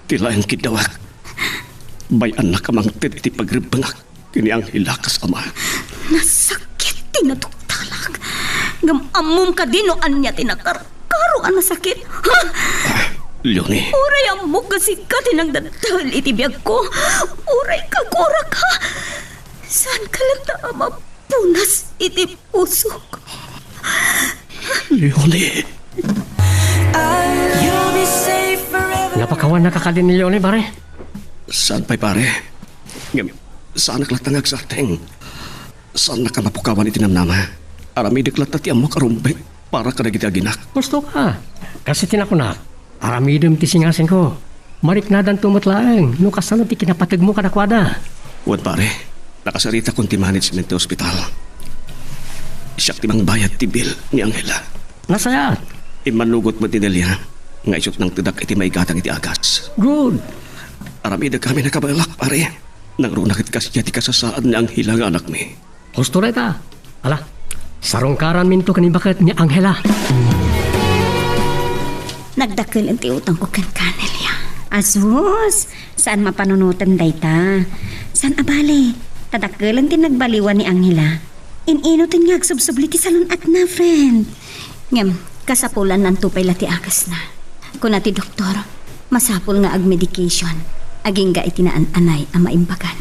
Ti laeng kiddawak, bay-annak a mangted iti pagrebbengak ken ni Angela kas ama. Nasakit ti naduktalak. Ngem ammom kadi no ania ti nakarkaro a nasakit? Ha? Leonie. Uray ammok a sika ti nangdadael iti biagko. Uray kagurak, ha? Saanka latta a mapunas iti pusok. Leonie. Napakawannaka kadi ni Leonie, pare? Saan pay, pare? Ngem, saanak latta nga agsardeng. Saannak a mapukawan iti namnama. Aramidek latta ti ammok a rumbeng para kadagiti aginak. Husto ka. Kas iti nakunak, aramidem ti singasingko. Mariknadanto met laeng no kasano ti kinapategmo kadakuada. Wen, pare, nakasaritakon ti management ti ospital. Siak ti mangbayad ti bill ni Angela. Nasayaat. Immannugot met ni Nelia nga isu ti nangtedak iti maigatang iti agas. Good. Aramidek amin a kabaelak, pare. Nangruna ket kasdiay ti kasasaad ni Angela nga anakmi. Husto dayta. Ala, sarungkaranminto ken ni baket ni Angela. Nagdakkel ti utangko kenka, Nelia. Asus, saan mapanunoten dayta. Saan a bale, ta dakkel ti nagbaliwan ni Angela. In-ino ten nga agsubsubli ti salun-atna, friend? Ngem, kasapulannanto pay la ti agasna. Kuna ti doktor, masapul nga agmedication, agingga iti naan-anay a maimbagan.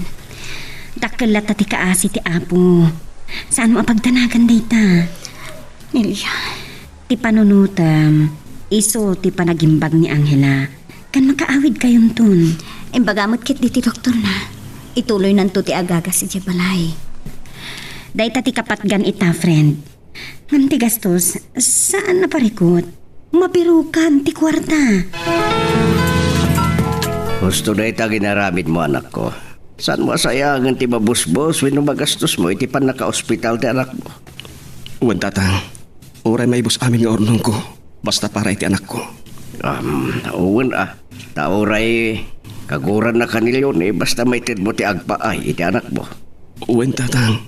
Dakkel latta ti kaasi ti Apo. Saanmo a pagdanagan dayta? Nelia. Ti panunotem, isu ti panagimbag ni Angela. Ken makaawidkayonton. Imbaga met ketdi ti doktorna. Ituloynanto ti agagas idiay balay. Dayta ti kapatgan ita, friend. Ngem ti gastos, saan a parikut. Mabirukan ti kuarta. Husto dayta nga inaramidmo, anakko. Saanmo a sayaen ti mabusbos wenno magastosmo iti pannakaospital ti anakmo? Wen, tatang. Uray maibus amin nga urnongko, basta para iti anakko. Um, wen a. Ta uray kagurannaka ni Leonie, basta maitedmo ti agpaay iti anakmo. Wen, tatang.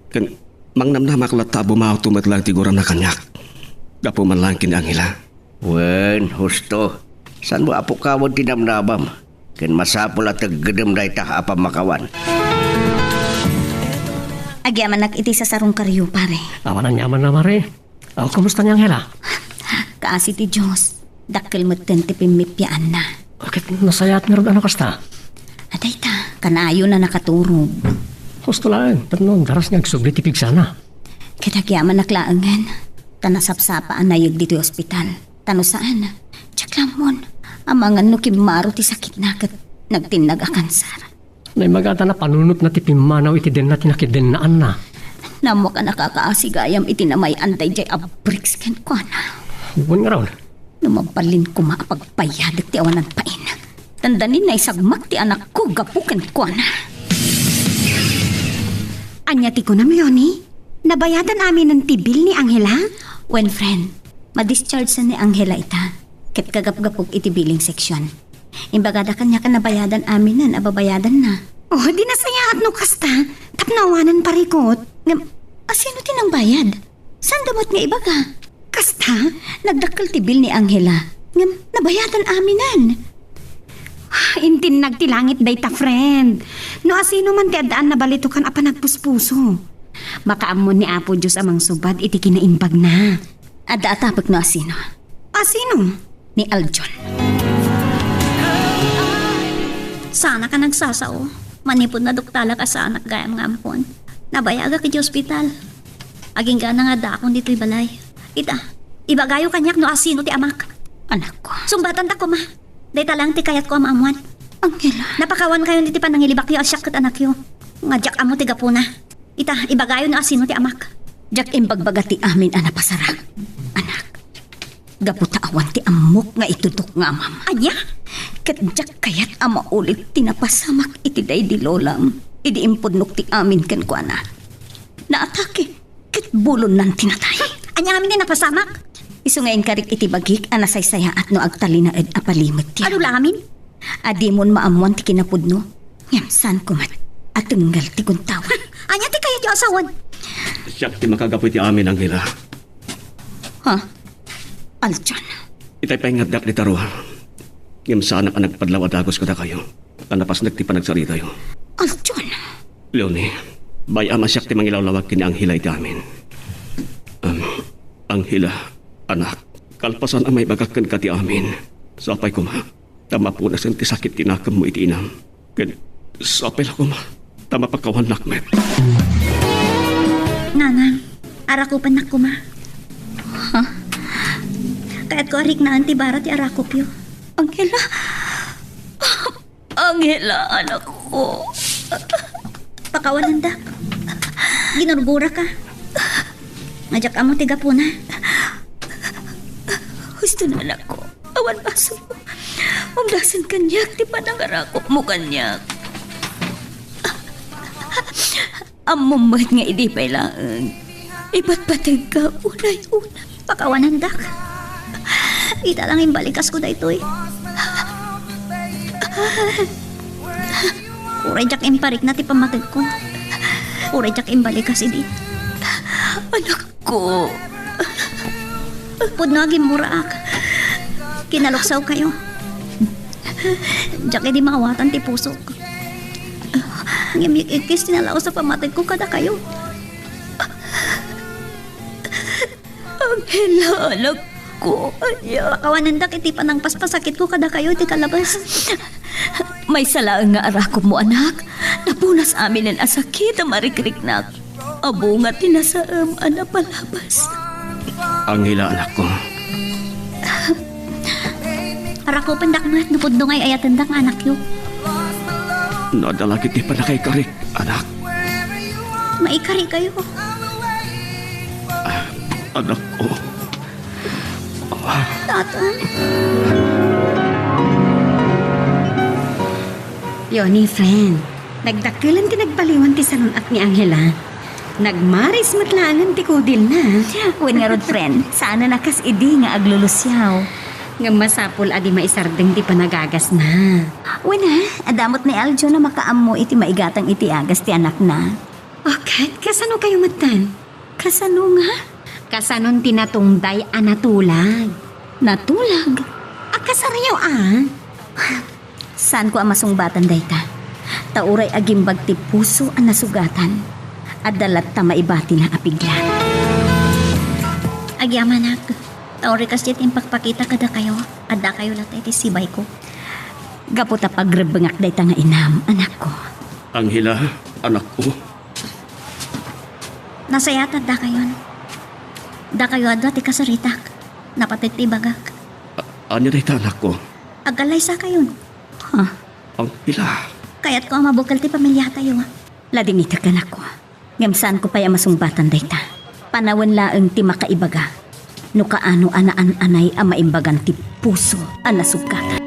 Ken mangnamnamak latta a bumawto met laeng ti guranna kaniak. Gapu man laeng ken ni Angela. Wen, husto. Saanmo a pukawan ti namnamam? Ken masapul a teggedem dayta a pammakawan. Agyamanak iti sasarungkaryo, pare. Awan aniamanna, pare. Aw, kumusta ni Angela? Kaasi ti Dios, dakkel metten ti pimmippiaanna. Ket nasayaat ngarud a no kasta? Adayta, Kanayon a nakaturog. Husto laeng, tapno daras nga agsubli ti pigsana. Ket agyamanak laengen, ta nasapsapa a nayeg ditoy ospital. Ta no saan, diak la ammon, amangan no kimmaro ti sakitna ket nagtinnag a kansar. Naimagada a panunotna ti pimmanaw iti denna ti nakidennaanna. Naammoak a nakakaasi gayam iti namay-an daydiay a bricks kenkuana. Wen ngarud. No mabalin koma a pagbayadek ti awanan pain, dandani naisagmak ti anakko gapu kenkuana. Ania ti kunam, Leonie? Nabayadan aminen ti bill ni Angela? Wen, friend, ma-discharge ni Angela ita. Ket kagapgapuk iti billing section. Imbagada kaniak a nabayadan aminen a babayadanna. Oh, di nasayaat no kasta. Tapno awanen parikut. Ngem, asino ti nangbayad? Saan da met nga ibaga? Kasta? Nagdakkel ti bill ni Angela. Ngem, nabayadan aminen. Intinnag ti langit dayta, friend. No asino man ti addaan nabalitokan a panagpuspuso. Makaammo ni Apo Dios a mangsubad iti kinaimbagna. Adda a tapek no asino. Asino? Ni Aljon. Saanak a nagsasao. Manipud naduktalak a saanak gayam nga ampon. Nabayagak iti ospital. Agingga nga addaakon ditoy balay. Ita, ibagayo kaniak no asino ti amak. Anakko. Sungbatantak koma. Dayta lang ti kayatko a maammuan. Angela. Napakawankayon iti panangilibakyo a siak ket anakyo. Nga diak ammo ti gapuna. Ita, ibagayo no asino ti amak. Diak imbagbaga ti amin a napasarak, anak. Gapu ta awan ti ammok nga itudok nga amam. Ania? Ket diak kayat a maulit ti napasamak iti daydi lolam idi impudnok ti amin kenkuana. Naatake ket bulonnan ti natay. Ania ngamin ti napasamak? Isu nga inkarik iti bagik a nasaysayaat no agtalinaed a palimed ti... Adu la ngamin? A dimon maammuan ti kinapudno. Ngem saan koma a tengngel ti kuntawen. Ania ti kayatyo a sawen? Siak ti makagapu iti amin, Angela. Ha? Aljon. Itay pay nga addak dita rua. Ngem saanak a nagpadlaw a dagus kadakayo. Ta napasnek ti panagsaritayo. Aljon. Leonie, bay-am a siak ti mangilawlawag ken ni Angela iti amin. Um, Angela, anak, kalpasan a maibagak kenka ti amin, sapay koma ta mapunasen ti sakit ti nakemmo iti inam. Ken sapay la koma ta mapakawannak met. Nanang, arakupennak koma. Ha? Kayatko a riknaan ti bara ti arakupyo. Angela! Angela, anakko. Pakawanandak. Ginurguraka. Nga diak ammo ti gapuna. Husto na, anakko. Awan basol. Umdasen kaniak ti panangarakupmo kaniak. Ammom met nga idi pay laeng, ipatpategka unay-una. Pakawanandak. Ita lang imbalikasko daytoy. Uray diak imparikna ti pammategko. Uray diak imbalikas idi. Anakko. Pudno a gimmuraak. Kinaluksawkayo. Diak idi maawatan ti pusok. Ngem ikkis ti nalaus a pammategko kadakayo. Angela, anakko, ania? Pakawanandak iti panangpaspasakitko kadakayo iti kalabas. Maysa laeng nga arakupmo, anak. Napunas aminen a sakit a marikriknak. A bunga ti nasaem a napalabas. Angela, anakko. Arakupendak met no pudno nga ay-ayatendak nga anakyo. No adda la ketdi pannakaikarik, anak. Maikarikayo. Ah, anakko. Tatang. Leonie, friend, nagdakkelan ti nagbaliwan ti salun-at ni Angela. Nagmaris met laengen ti kudilna. Wen ngarud, friend, saanen a kas idi nga aglulusiaw. Ngem masapul a di maisardeng ti panagagasna. Wen, ah, adda met ni Aljo a makaammo iti maigatang iti agas ti anakna. O ket, kasano kayo metten? Kasano nga? Kasanon ti natungday a natulag. Natulag? Agkasaryo a? Saanko a masungbatan dayta. Ta uray agimbag ti puso a nasugatan, adda latta maibatina a pigla. Agyamanak, ta uray kasdiay ti impakpakita kadakayo, addakayo latta iti sibayko. Gapu ta pagrebbengak dayta nga inam, anakko. Angela, anakko. Nasayaat dakayon. Dakayo adda ti kasaritak. Napateg ti ibagak. A-, ania dayta, anakko? Agkallaysakayon. Ha? Angela. Kayatko a mabukel ti pamiliatayo. Ladingitek, anakko. Ngem saanko pay a masungbatan dayta. Panawen laeng ti makaibaga no kaano a naan-anay a maimbagan ti puso a nasugkatan.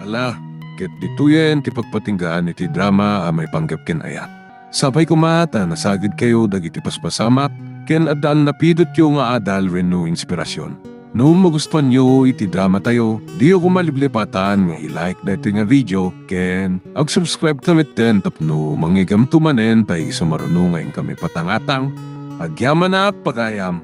Ala, ket ditoyen ti pagpatinggaan iti drama a maipanggep ken ayat. Sapay koma ta nasagidkayo dagiti paspasamak ken adda a napidotyo nga adal wenno inspirasyon. No magustuanyo iti dramatayo, diyo koma liplipatan nga i-like daytoy nga video ken ag-subscribe ta metten tapno mangngeggamto manen ta isu maruno nga inkami patangatang. Agyamanak, pagayam!